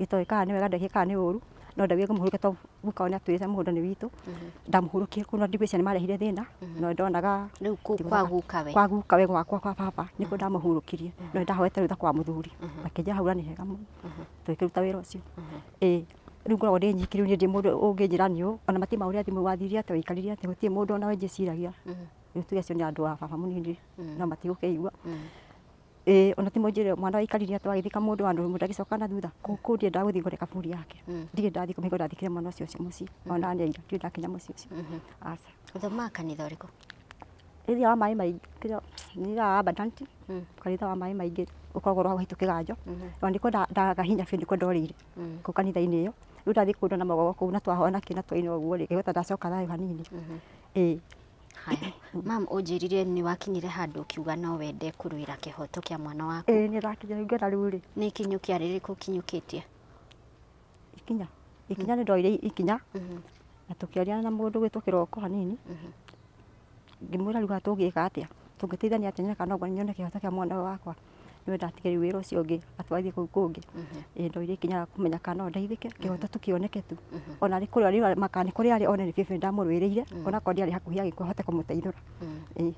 gĩtoĩ kana nĩ wega ndekire kana nĩ ũru no ndaugire ngũmũhurũkia tondũ guka nĩ atwĩrĩte mũgũnda nĩ witũ ndamũhurũkire kũu no ndigwĩciria nĩ marehire thĩna no ndonaga Rĩu kũu kwa gukawe? Kwa gukawe gwakwa kwa baba nĩkuo ndamũhurũkirie no nĩndahoete rũtha kwa mũthuri akĩnjĩra hau nĩ hega mũno tũgĩkĩruta wĩra ũcio. Ĩĩ rĩu ngoragwo ndĩ nyiki rĩu niĩ ndirĩ mũndũ ũngĩnjĩra nĩ ũũ ona matirĩ maũria thimũ wathire atĩa waikarire atĩa gũtirĩ mũndũ ona we njĩciragia rĩu tuge acio nĩ andũ a baba mũnini no matigũkĩigua. Ĩĩ ona ti mũnjĩre mwana waikarire atĩa wagĩthika mũndũ wa mũndũ agĩcoka na thutha kũu ndiendaga gũthiĩ ngore kaburi yake ndirĩ ndathiĩ kũmĩhingo ndathikire mwana ũcio mũciĩ ona nĩ aira ndirĩ ndakinya mũciĩ ũcio aca. Ũthomaga kanitha ũrĩkũ? Nĩ wa maĩ maingĩ nĩ wa Abundant kanitha wa maĩ maingĩ ũkoragwo ũrĩ haitũ kĩganjo ona nĩkuo ndagaga hinya biũ nĩkuo ndorĩire kũu kanitha-inĩ ĩyo rĩu ndathiĩ kũndũ na magogo kũu na twahona kĩ na twaina ũguo rĩ ngĩgweta ndacoka thayũ hanini. Ĩĩ. Haya, mam ũnjĩrire nĩ wakinyire handũ ũkiuga no wende kũrũĩra kĩhoto kĩa mwana waku. Ĩĩ nĩ ndakinyire ngĩona rĩu rĩ. Nĩ ikinyũkia rĩrĩkũ ũkinyũkĩtie? Ikinya ikinya nĩ ndoire ikinya na tũkĩaria na mũndũ gwĩtwo kĩroko hanini ngĩmwĩra rĩu haha tũngĩka atĩa tũngĩteithania atĩa nyone kana no nyone kĩhoto kĩa mwana ũyũ wakwa nĩwe ndatigire wĩra ũcio ũngĩ atwarithie kũu kũngĩ. Ĩĩ ndoire ikinya rĩa kũmenya kana no ndeithĩke kĩhoto tũkĩoneke tu ona arĩ kũrĩa rĩu makana nĩ kũrĩa arĩ one nĩ biũ ndamũrũĩrĩire onakorwo ndiarĩ hakuhĩ agĩkua hote kũmũteithũra. Ĩĩ.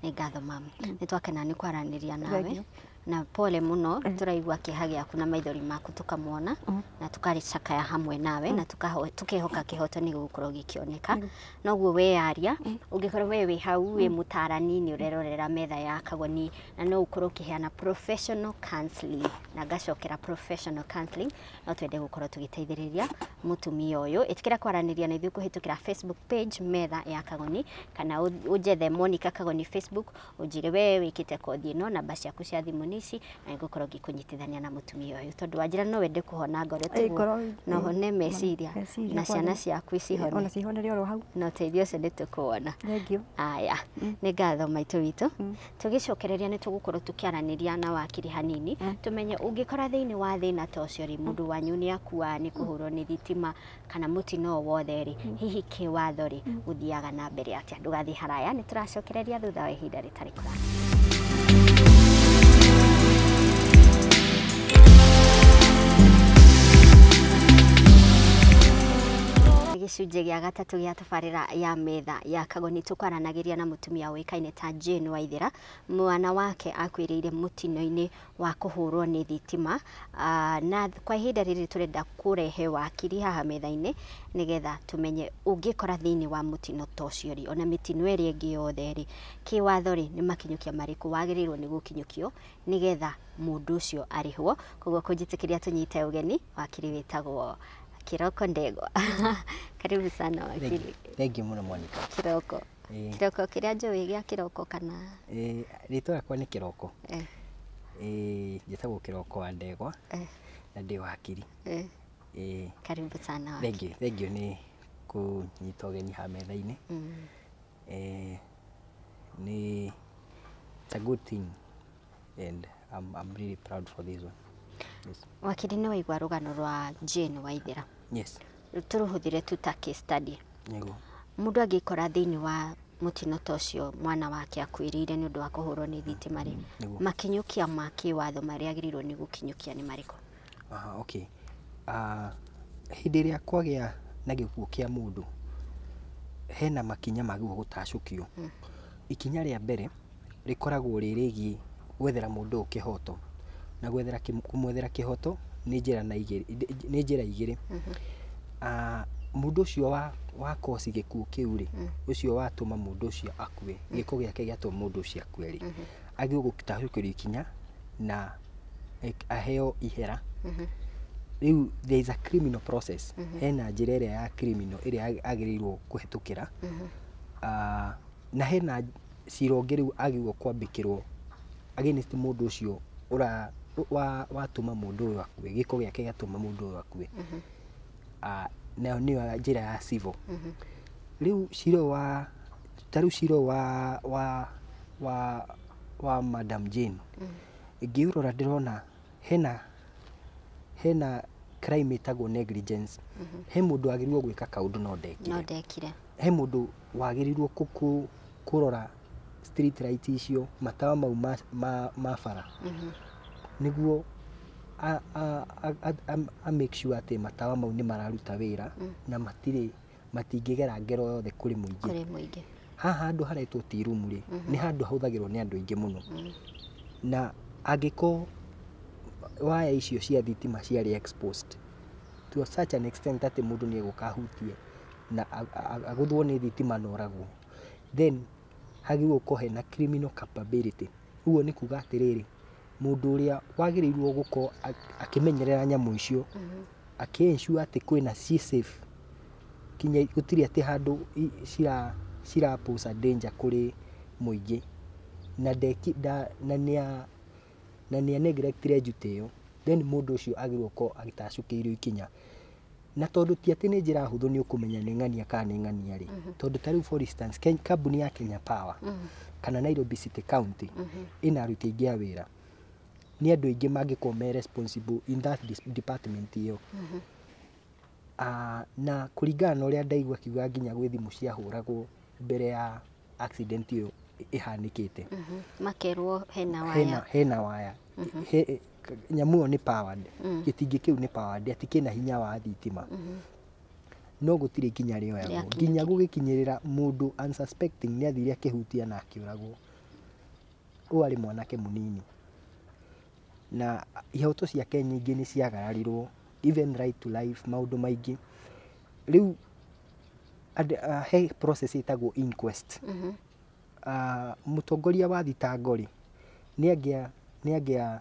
Nĩ ngatho mama nĩ twakena nĩ kwaranĩria nawe na pole mũno tũraigua kĩeha gĩaku na maithori maku tũkamona na tũkarĩcakaya hamwe nawe na tukehoka kĩhoto nĩ gĩgũkorwo gĩkĩoneka noguo weyaria ũngĩkorwo we wĩ hau wĩ mũtarani nĩ ũrerorera metha ya Kagoni na no ũkorwo ũkĩheana professional counseling na ngacokera professional counseling no twende gũkorwo tũgĩteithĩrĩria mũtumia ũyũ ĩtĩkĩra kwaranĩria na ithuĩ kũhĩtũkĩra Facebook page metha ya Kagoni kana ũnjethe Monica Kagoni Facebook ũnjĩre we wĩkĩte kothi ĩno namba ciaku cia thimũ nĩ ici na nĩngũkorwo ngĩkũnyitithania na mũtumia ũyũ tondũ wanjĩra no wende kũhona ngoro tiguo no hone meciria na ciana ciaku cihone ona cihonere oro hau na ũteithio ũcio nĩ tũkuona. Thank you. Aya nĩ ngatho maitũ witũ tũgĩcokereria nĩ tũgũkorwo tũkĩaranĩria na wakiri hanini tũmenye ũngĩkora thĩinĩ wa thĩna ta ũcio rĩ mũndũ wanyu nĩ akua nĩ kũhũrwo nĩ thitima kana mũtino o wothe rĩ hihi kĩwatho rĩ gũthiaga na mbere atĩa ndũgathiĩ haraya nĩ tũracokereria thutha wa ihinda rĩtarĩ kũraya. Gĩcunjĩ gĩa gatatũ gĩa tabarĩra ya metha ya Kagoni tũkwaranagĩria na mũtumia ũĩkaine ta Jane Waithera. Mwana wake akuĩrĩire mũtino-inĩ wa kũhũrwo nĩ thitima, na kwa ihinda rĩrĩ tũrenda kũrehe wakiri haha metha-inĩ nĩgetha tũmenye ũngĩkora thĩinĩ wa mũtino ta ũcio rĩ, ona mĩtino ĩrĩa ĩngĩ yothe rĩ, kĩwatho rĩ, nĩ makinyũkia marĩkũ wagĩrĩirwo nĩ gũkinyũkio nĩgetha mũndũ ũcio arĩhwo. Koguo kũnjĩtĩkĩria tũnyite ũgeni wakiri wĩtagwo Kiroko Ndegwa. Karibu sana wakiri. Thank you mũno Monica. Kiroko. Kiroko kĩrĩa njũĩ gĩa kĩroko kana? Rĩtwa rĩakwa nĩ Kiroko. Njĩtagwo Kiroko wa Ndegwa na ndĩ wakiri. Karibu sana wakiri. Thank you, thank you nĩ kũnyita ũgeni haha metha-inĩ. Nĩ it's a good thing and I'm really proud for this one. Yes. Wakiri, nĩ waigua rũgano rwa Jane Waithera. Yes. Tũrũhũthĩre tu ta case study. Nĩguo. Mũndũ angĩkora thĩinĩ wa mũtino ta ũcio, mwana wake akuĩrĩire nĩ ũndũ wa kũhũrwo nĩ thitima rĩ, makinyũkia ma kĩwatho marĩa agĩrĩirwo nĩ gũkinyũkia nĩ marĩkũ? Aha, okay. Hĩndĩ ĩrĩa kwagĩa na gĩkuũ kĩa mũndũ, hena makinya magĩrĩirwo gũtacũkio. Ikinya rĩa mbere rĩkoragwo rĩ rĩgiĩ gwethera mũndũ ũyũ kĩhoto, na gwethera kũmwethera kĩhoto nĩ njĩra na igĩrĩ, nĩ njĩra igĩrĩ. Mũndũ ũcio wa kosi gĩkuũ kĩu rĩ, ũcio watũma mũndũ ũcio akue, gĩko gĩake gĩatũma mũndũ ũcio akue rĩ, agĩrĩirwo gũtahũkĩrio ikinya na aheo ihera. Rĩu there is a criminal process, hena njĩra ĩrĩa ya criminal ĩrĩa agĩrĩirwo kũhetũkĩra, na hena cira ũngĩ rĩu agĩrĩirwo kwambĩkĩrwo against mũndũ ũcio ũra watũma mũndũ ũyũ akue, gĩko gĩake gĩatũma mũndũ ũyũ akue. Nayo nĩyo njĩra ya civil. Rĩu cira ũyũ wa ta rĩu cira ũyũ wa Madam Jane, ngĩũrora ndĩrona hena crime ĩtagwo negligence. He mũndũ wagĩrĩirwo gwĩka kaũndũ no ndekire. No ndekire. He mũndũ wagĩrĩirwo kũrora street light icio, matawa mau ma bara, nĩguo a make sure atĩ matawa mau nĩ mararuta wĩra na matirĩ matingĩgera ngero yothe kũrĩ mũingĩ. Kũrĩ mũingĩ. Haha handũ haretwo tea room rĩ, nĩ handũ hahũthagĩrwo nĩ andũ aingĩ mũno, na angĩkorwo waya icio cia thitima ciarĩ exposed to such an extent atĩ mũndũ nĩ egũka ahutie na agũthwo nĩ thitima na oragwo, then hagĩrĩirwo gũkorwo hena criminal culpability. Ũguo nĩ kuga atĩrĩrĩ, mũndũ ũrĩa wagĩrĩirwo gũkorwo akĩmenyerera nyamũ icio, akĩ ensure atĩ kwĩna ci safe, kinya gũtirĩ atĩ handũ cira pose a danger kũrĩ mũingĩ, na ndeki da, na nĩa na nĩa neglectire duty ĩyo, then mũndũ ũcio agĩrĩirwo gũkorwo agĩtacũkĩirio ikinya. Na tondũ ti atĩ nĩ njĩra hũthũ nĩ ũkũmenya nĩ ng'ania kana nĩ ng'ania rĩ, tondũ ta rĩu for instance kambuni ya Kenya Power kana Nairobi City County ĩna aruti aingĩ a wĩra, nĩ andũ aingĩ mangĩkorwo me responsible in that department ĩyo. Na kũringana na ũrĩa ndaigua akiuga nginya gwĩ thimũ ciahũragwo mbere ya accident ĩyo ĩhanĩkĩte. Makerwo hena waya. Hena waya. Nyamũ ĩyo nĩ powered. Gĩtingĩ kĩu nĩ powered, atĩ kĩna hinya wa thitima. No gũtirĩ ikinya rĩoyagwo. Nginya gũgĩkinyĩrĩra mũndũ unsuspecting nĩ athire akĩhutia na akĩũragwo. Ũyũ arĩ mwanake mũnini. Na ihoto ciake nyingĩ nĩ ciagararirwo, even right to life, maũndũ maingĩ. Rĩu he process ĩtagwo inquest. Mũtongoria wa thitango rĩ, nĩ angĩa nĩ angĩa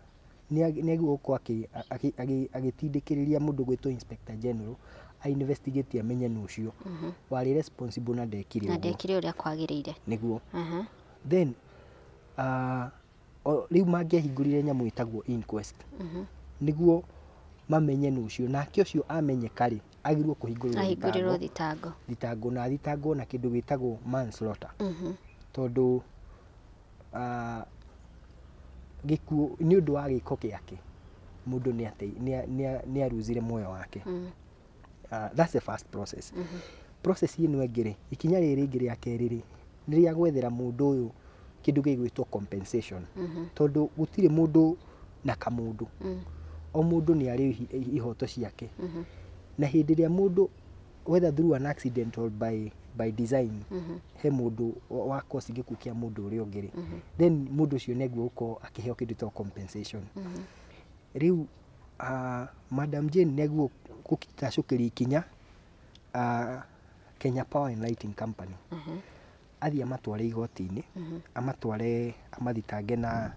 nĩ agĩrĩirwo gũkorwo agĩtindĩkĩrĩria mũndũ gwĩtwo Inspector General a investigate amenye nũ ũcio warĩ responsible na ndekire Na ũguo. Ndekire ũrĩa kwagĩrĩire. Nĩguo. Then rĩu mangĩahingũrire nyamũ ĩtagwo inquest nĩguo mamenye nũ ũcio, nake ũcio amenyeka rĩ, agĩrĩirwo kũhingũrĩrwo Ahingũrĩrwo thitango. Thitango. Thitango na athitangwo na kĩndũ gĩtagwo manslaughter, tondũ gĩkuũ nĩ ũndũ wa gĩko gĩake mũndũ nĩ aruzire muoyo wake. That's the first process. Process ĩno ĩngĩ rĩ, ikinya rĩrĩ rĩngĩ rĩa kerĩ rĩ, nĩ rĩa gwethera mũndũ ũyũ kĩndũ gĩgwĩtwo compensation, tondũ gũtirĩ mũndũ na kamũndũ, o mũndũ nĩ arĩ ihoto ciake, na hĩndĩ ĩrĩa mũndũ whether through an accident or by design, he mũndũ wa cause gĩkuũ kĩa mũndũ ũrĩa ũngĩ rĩ, then mũndũ ũcio nĩguo gũkorwo akĩheo kĩndũ ta compensation. Rĩu Madam Jane nĩguo gũtacũkĩria ikinya Kenya Power and Lighting Company, athiĩ amatware igoti-inĩ, amatware amathitange na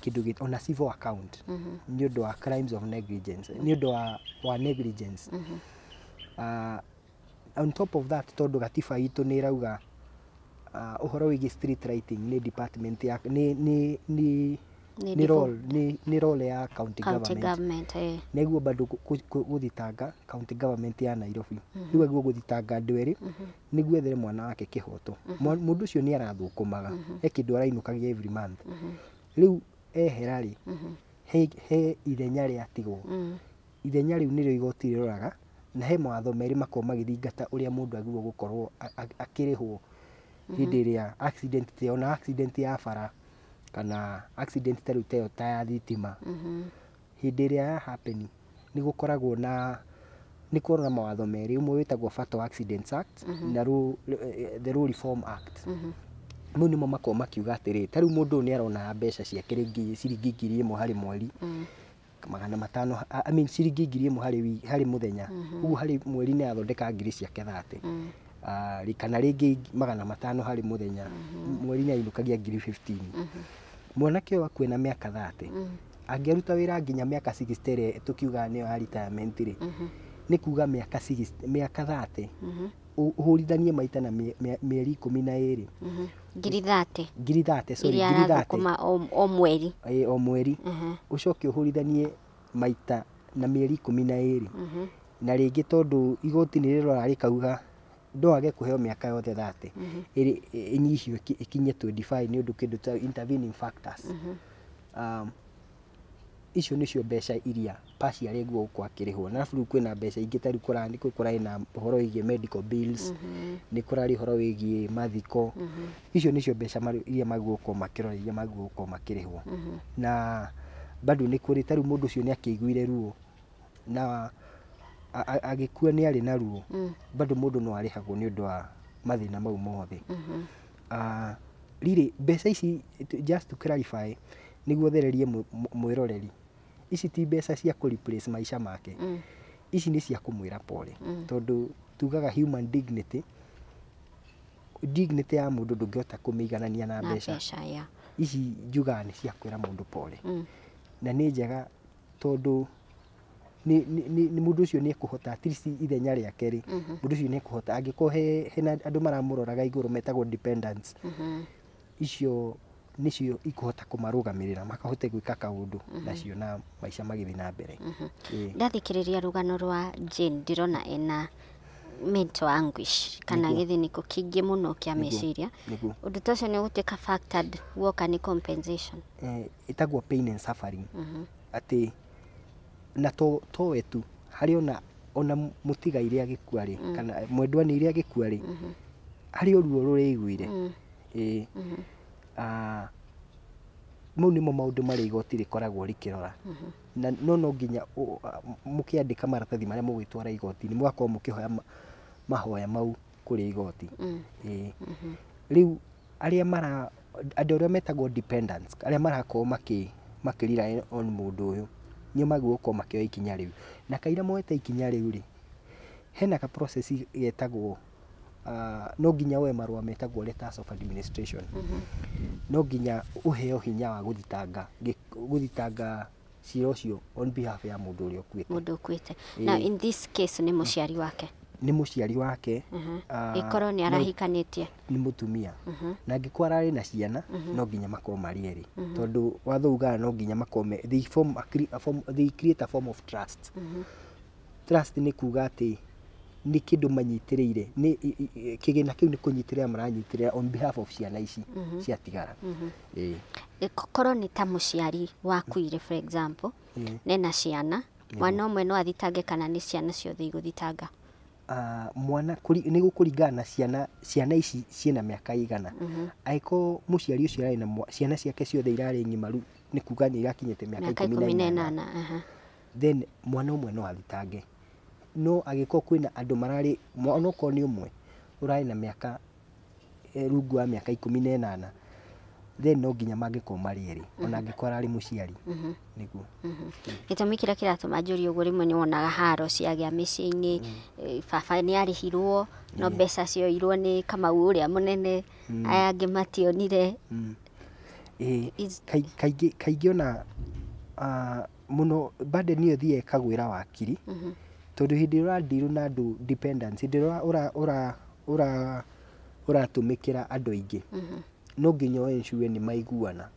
kĩndũ ona civil account nĩ ũndũ wa crimes of negligence, nĩ ũndũ wa negligence. On top of that, tondũ gatiba itũ nĩ ĩrauga ũhoro wĩgiĩ street lighting nĩ department ya nĩ Nĩ nĩ role nĩ role ya county county government. Government, eh. Nĩguo bado gũthitanga county government ya Nairobi, rĩu aguo gũthitanga andũ erĩ nĩguo ethere mwana wake kĩhoto. Mũndũ ũcio nĩ arathũkũmaga, he kĩndũ arainũkagia every month. Rĩu ehera rĩ, he ithenya rĩatigwo. Ithenya rĩu nĩrĩo igoti rĩroraga, na he mawatho merĩ makoragwo magĩthingata ũrĩa mũndũ agĩrĩirwo gũkorwo akĩrĩhwo hĩndĩ ĩrĩa accident ta ĩyo, ona accident ya bara kana accident ta rĩu ta ĩyo ta ya thitima, hĩndĩ ĩrĩa ya happen nĩ gũkoragwo na nĩ kũrĩ na mawatho merĩ, ũmwe wĩtagwo Fatal Accidents Act na the Law Reform Act. Mau nĩmo makoragwo makiuga atĩrĩ, ta rĩu mũndũ ũyũ nĩ arona mbeca ciake rĩngĩ ciringi 1,000 harĩ mweri, 500, I mean ciringi 1,000 harĩ mũthenya, ũguo harĩ mweri nĩ athondeka ngiri ciake 30. Kana rĩngĩ 500 harĩ mũthenya, mweri nĩ ainũkagia ngiri 15. Mwanake ũyũ akue na mĩaka 30, angĩruta wĩra nginya mĩaka 60 ĩrĩa tũkiugaga nĩyo ya retirement rĩ, nĩ kuga mĩaka 60, mĩaka 30 ũhũrithanie maita na mĩeri 12. Ngiri 30. Ngiri 30, sorry. Iria Ngiri 30. Arathũkũma o mweri. Ĩ, o mweri. Ũcoke ũhũrithanie maita na mĩeri 12, na rĩngĩ tondũ igoti nĩ rĩrora rĩkauga no age kũheo mĩaka yothe 30, ĩrĩ ĩnyihio ĩkinye 25 nĩ ũndũ kĩndũ ta intervening factors. Icio nĩcio mbeca iria partially guo gũkorwo akĩrĩhwo. Na arabu rĩu kwĩna mbeca ingĩ, ta rĩu nĩ kũrarĩ na ũhoro wĩgiĩ medical bills, nĩ kũrarĩ ũhoro wĩgiĩ mathiko. Icio nĩcio mbeca iria magĩrĩirwo gũkorwo makĩrora, iria magĩrĩirwo gũkorwo makĩrĩhwo. Na bado nĩ kũrĩ, ta rĩu mũndũ ũcio nĩ akĩiguire ruo na agĩkua nĩ arĩ na ruo, bado mũndũ no arĩhagwo nĩ ũndũ wa mathĩna mau mothe. Rĩrĩ mbeca ici, just to clarify nĩguo thererie mwĩroreri, ici ti mbeca cia kũ replace maica make. Ici nĩ cia kũmwĩra pole, tondũ tugaga human dignity, dignity ya mũndũ ndũngĩhota kũmĩiganania na na mbeca. Mbeca ya Ici njugaga nĩ cia kwĩra mũndũ pole, na nĩ njega tondũ nĩ mũndũ ũcio nĩ ekũhota at least ithenya rĩake rĩ, mũndũ ũcio nĩ ekũhota angĩkorwo hena andũ maramũroraga igũrũ metagwo dependents, icio nĩcio ikũhota kũmarũgamĩrĩra makahote gwĩka kaũndũ nacio na maica magĩthiĩ na mbere. Ĩĩ. Ndathikĩrĩria rũgano rwa Jane, ndĩrona ena mental anguish kana gĩthĩnĩko kĩingĩ mũno kĩa meciria. Ũndũ ta ũcio nĩ ũgũtuĩka factored woka nĩ compensation? Ĩtagwo pain and suffering, atĩ na to we tu, harĩ ona mũtigairĩ agĩkua rĩ, kana mwendwa nĩ iria agĩkua rĩ, harĩ o ruo rũrĩiguire. Ĩĩ. Mau nĩmo maũndũ marĩa igoti rĩkoragwo rĩkĩrora, na no nginya mũkĩandĩka maratathi marĩa mũgwĩtwara igoti-inĩ mũgakorwo mũkĩhoya mahoya mau kũrĩ igoti. Ĩĩ. Rĩu arĩa mara andũ arĩa metagwo dependents, arĩa marakorwo makĩ rely on mũndũ ũyũ, nĩo magĩrĩirwo gũkorwo makĩoya ikinya rĩu. Na kaira moete ikinya rĩu rĩ, hena ka process getagwo no nginya woe marũa metagwo letters of administration. No nginya ũheo hinya wa gũthitanga cira ũcio on behalf ya mũndũ ũrĩa ũkuĩte. Mũndũ ũkuĩte. Now in this case nĩ mũciari wake. Nĩ mũciari wake. Ĩkorwo nĩ arahikanĩtie. Nĩ mũtumia, na angĩkorwo ararĩ na ciana, no nginya makorwo marĩ erĩ, tondũ watho ugaga no nginya makorwo they form a, cre- a form, they create a form of trust. Trust nĩ kuga atĩ nĩ kĩndũ manyitĩrĩire, nĩ kĩgĩna kĩu nĩ kũnyitĩrĩra maranyitĩrĩra on behalf of ciana ici ciatigara. Ĩĩ. Korwo nĩ ta mũciari wakuire, for example, nena ciana, mwana ũmwe no athitange kana nĩ ciana ciothe igũthitanga? Mwana nĩ gũkũringana na ciana ici ciĩna mĩaka igana. Angĩkorwo mũciari ũcio ararĩ na ciana ciake ciothe irarĩ ng'imaru, nĩ kuga nĩ irakinyĩte mĩaka mĩaka 18. 18, aha. Then mwana ũmwe no athitange. No angĩkorwo kwĩna andũ mararĩ, onokorwo nĩ ũmwe ũrarĩ na mĩaka rungu wa mĩaka 18, then no nginya mangĩkorwo marĩ erĩ, ona angĩkorwo ararĩ mũciari. Nĩguo. Gĩtũmi kĩrĩa kĩratũma njũrie ũguo, rĩmwe nĩ wonaga haro ciagĩa mĩciĩ-inĩ, baba nĩ arĩhirwo no mbeca cioirwo nĩ Kamau ũrĩa mũnene, aya angĩ mationire. Kaingĩ ona mũno burden ĩyo ĩthiaga ĩkagwĩra wakiri, tondũ hĩndĩ ĩrĩa ũradeal na andũ dependents, hĩndĩ ĩrĩa ũratũmĩkĩra andũ aingĩ, no nginya ũ ensure nĩ maiguana.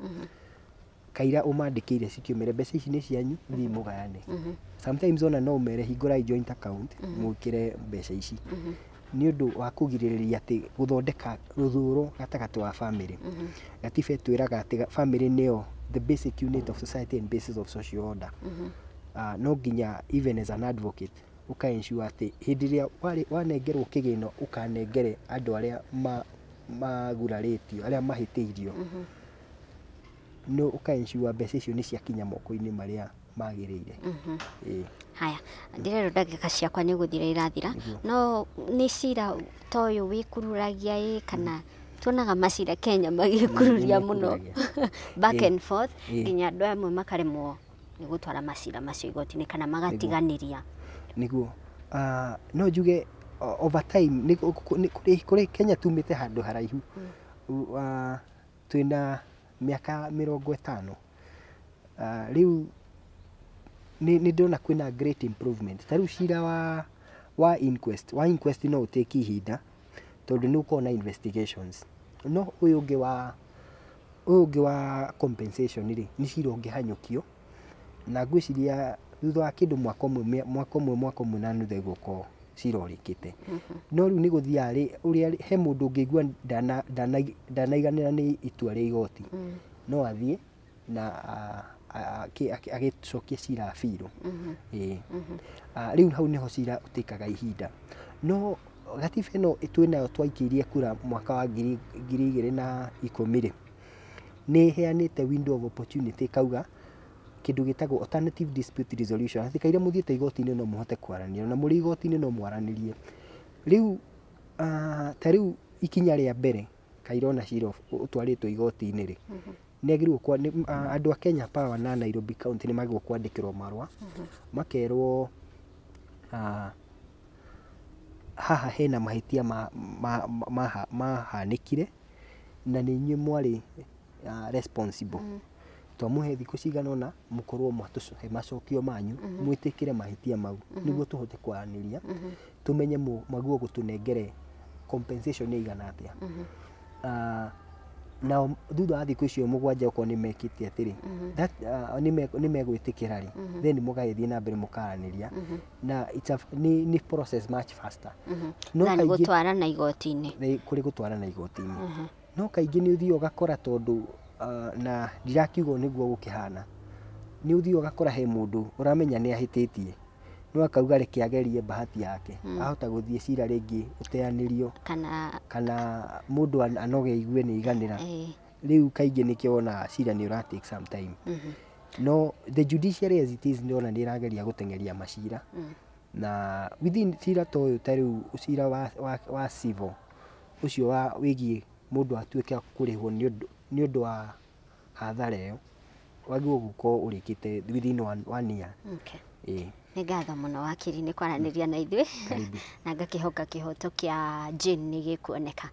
Kaira ũmandĩkĩire cikĩũmĩre mbeca ici nĩ cianyu, thiĩ mũgayane. Sometimes ona no ũmere hingũrai joint account mwĩkĩre mbeca ici, nĩ ũndũ wa kũgirĩrĩria atĩ gũthondeka rũthũro gatagatĩ wa family. Gatiba ĩtwĩraga atĩ family nĩyo the basic unit of society and basis of social order. No nginya even as an advocate ũka ensure atĩ hĩndĩ ĩrĩa wanengerwo kĩgĩna, ũkanengere andũ arĩa magurarĩtio, arĩa mahĩtĩirio, no ũka ensure mbeca icio nĩ ciakinya moko-inĩ marĩa magĩrĩire. Haya, ndĩrerwo ndagĩka ciakwa nĩ gũthira irathira, no nĩ cira ta ũyũ wĩkururagia ĩ, kana tuonaga macira Kenya magĩkururia mũno back and forth, nginya andũ amwe makaremwo nĩ gũtwara macira macio igoti-inĩ kana magatiganĩria. Nĩguo. No njuge over time nĩ kũrĩ Kenya tumĩte handũ haraihu. Twĩna mĩaka 50. Rĩu nĩ ndĩrona kwĩna great improvement. Ta rĩu cira wa inquest no ũtake ihinda tondũ nĩ ũkoragwo na investigations. No ũyũ ũngĩ wa compensation rĩ, nĩ cira ũngĩhanyũkio, na ngwĩciria thutha wa kĩndũ mwaka ũmwe, mwaka ũmwe na nuthu ĩgũkorwo cira ũrĩkĩte. No rĩu nĩ gũthiaga rĩ, ũrĩa he mũndũ ũngĩigua ndanaiganĩra nĩ itua rĩa igoti, no athiĩ na agĩcokie cira appeal. Ĩĩ. Rĩu hau nĩho cira ũtĩkaga ihinda. No gatiba ĩno twĩnayo twaikĩirie kura mwaka wa 2010 rĩ, nĩ ĩheanĩte window of opportunity, ĩkauga kĩndũ gĩtagwo alternative dispute resolution, atĩ kaira mũthiĩte igoti-inĩ no mũhote kwaranĩria, na mũrĩ igoti-inĩ no mwaranĩrie. Rĩu ta rĩu ikinya rĩa mbere kaira ona cira ũtwarĩtwo igoti-inĩ rĩ, nĩ agĩrĩirwo andũ a Kenya Power na Nairobi County nĩ magĩrĩirwo kwandĩkĩrwo marũa, makerwo haha hena mahĩtia mahanĩkire na nĩ inyuĩ mwarĩ responsible. Twamũhe thikũ cigana ũna mũkorwo mwatũhe macokio manyu, mwĩtĩkĩre mahĩtia mau nĩguo tũhote kwaranĩria, tũmenye mwagĩrĩirwo gũtũnengere compensation ĩigana atĩa. Nao thutha wa thikũ icio 7 okorwo nĩ mekĩte atĩrĩ, nĩ megwĩtĩkĩra rĩ, then mũgagĩthiĩ na mbere mũkaranĩria, na it's a, nĩ process much faster. No na gũtwarana igoti-inĩ. Kũrĩ gũtwarana igoti-inĩ. No kaingĩ nĩ ũthiaga ũgakora tondũ na ndirakiuga nĩguo gũkĩhana, nĩ ũthiaga ũgakora he mũndũ ũramenya nĩ ahĩtĩtie, no akauga reke agerie bahati yake, ahota gũthiĩ cira rĩngĩ ũteanĩrio, kana mũndũ anoge aigue nĩ aiganĩra. Rĩu kaingĩ nĩkĩo wonaga cira nĩ ũra take some time. No the judiciary as it is, ndĩrona nĩ ĩrageria gũteng'eria macira, na within cira ta ũyũ, ta rĩu cira wa civil ũcio wa wĩgiĩ mũndũ atuĩke kũrĩhwo nĩ ũndũ wa hathara ĩyo, wagĩrĩirwo gũkorwo ũrĩkĩte within one year. Ĩĩ. Nĩ ngatho mũno wakiri nĩ kwaranĩria na ithuĩ, na ngakĩhoka kĩhoto kĩa Jane nĩ gĩkuoneka.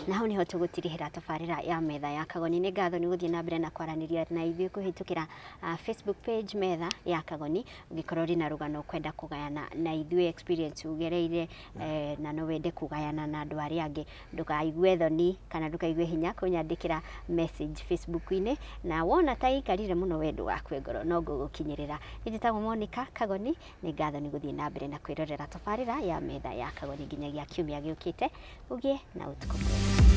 Na hau nĩho tũgũtirihĩra tabarĩra ya Metha ya Kagoni. Nĩ ngatho nĩ gũthiĩ na mbere na kwaranĩria na ithuĩ kũhĩtũkĩra Facebook page Metha ya Kagoni. Ũngĩkorwo ũrĩ na rũgano ũkwenda kũgayana na ithuĩ, experience ũgereire na no wende kũgayana na andũ arĩa angĩ, ndũkaigue thoni kana ndũkaigue hinya kũnyandĩkĩra message Facebook-inĩ, na wona ta ikarire mũno we ndũgakue ngoro, no ngũgũkinyĩrĩra. Njĩtagwo Monica Kagoni. Nĩ ngatho nĩ gũthiĩ na mbere na kwĩrorera tabarĩra ya Metha ya Kagoni. Nginyagia kiumia gĩũkĩte, ũgĩe na ũtukũ mwega.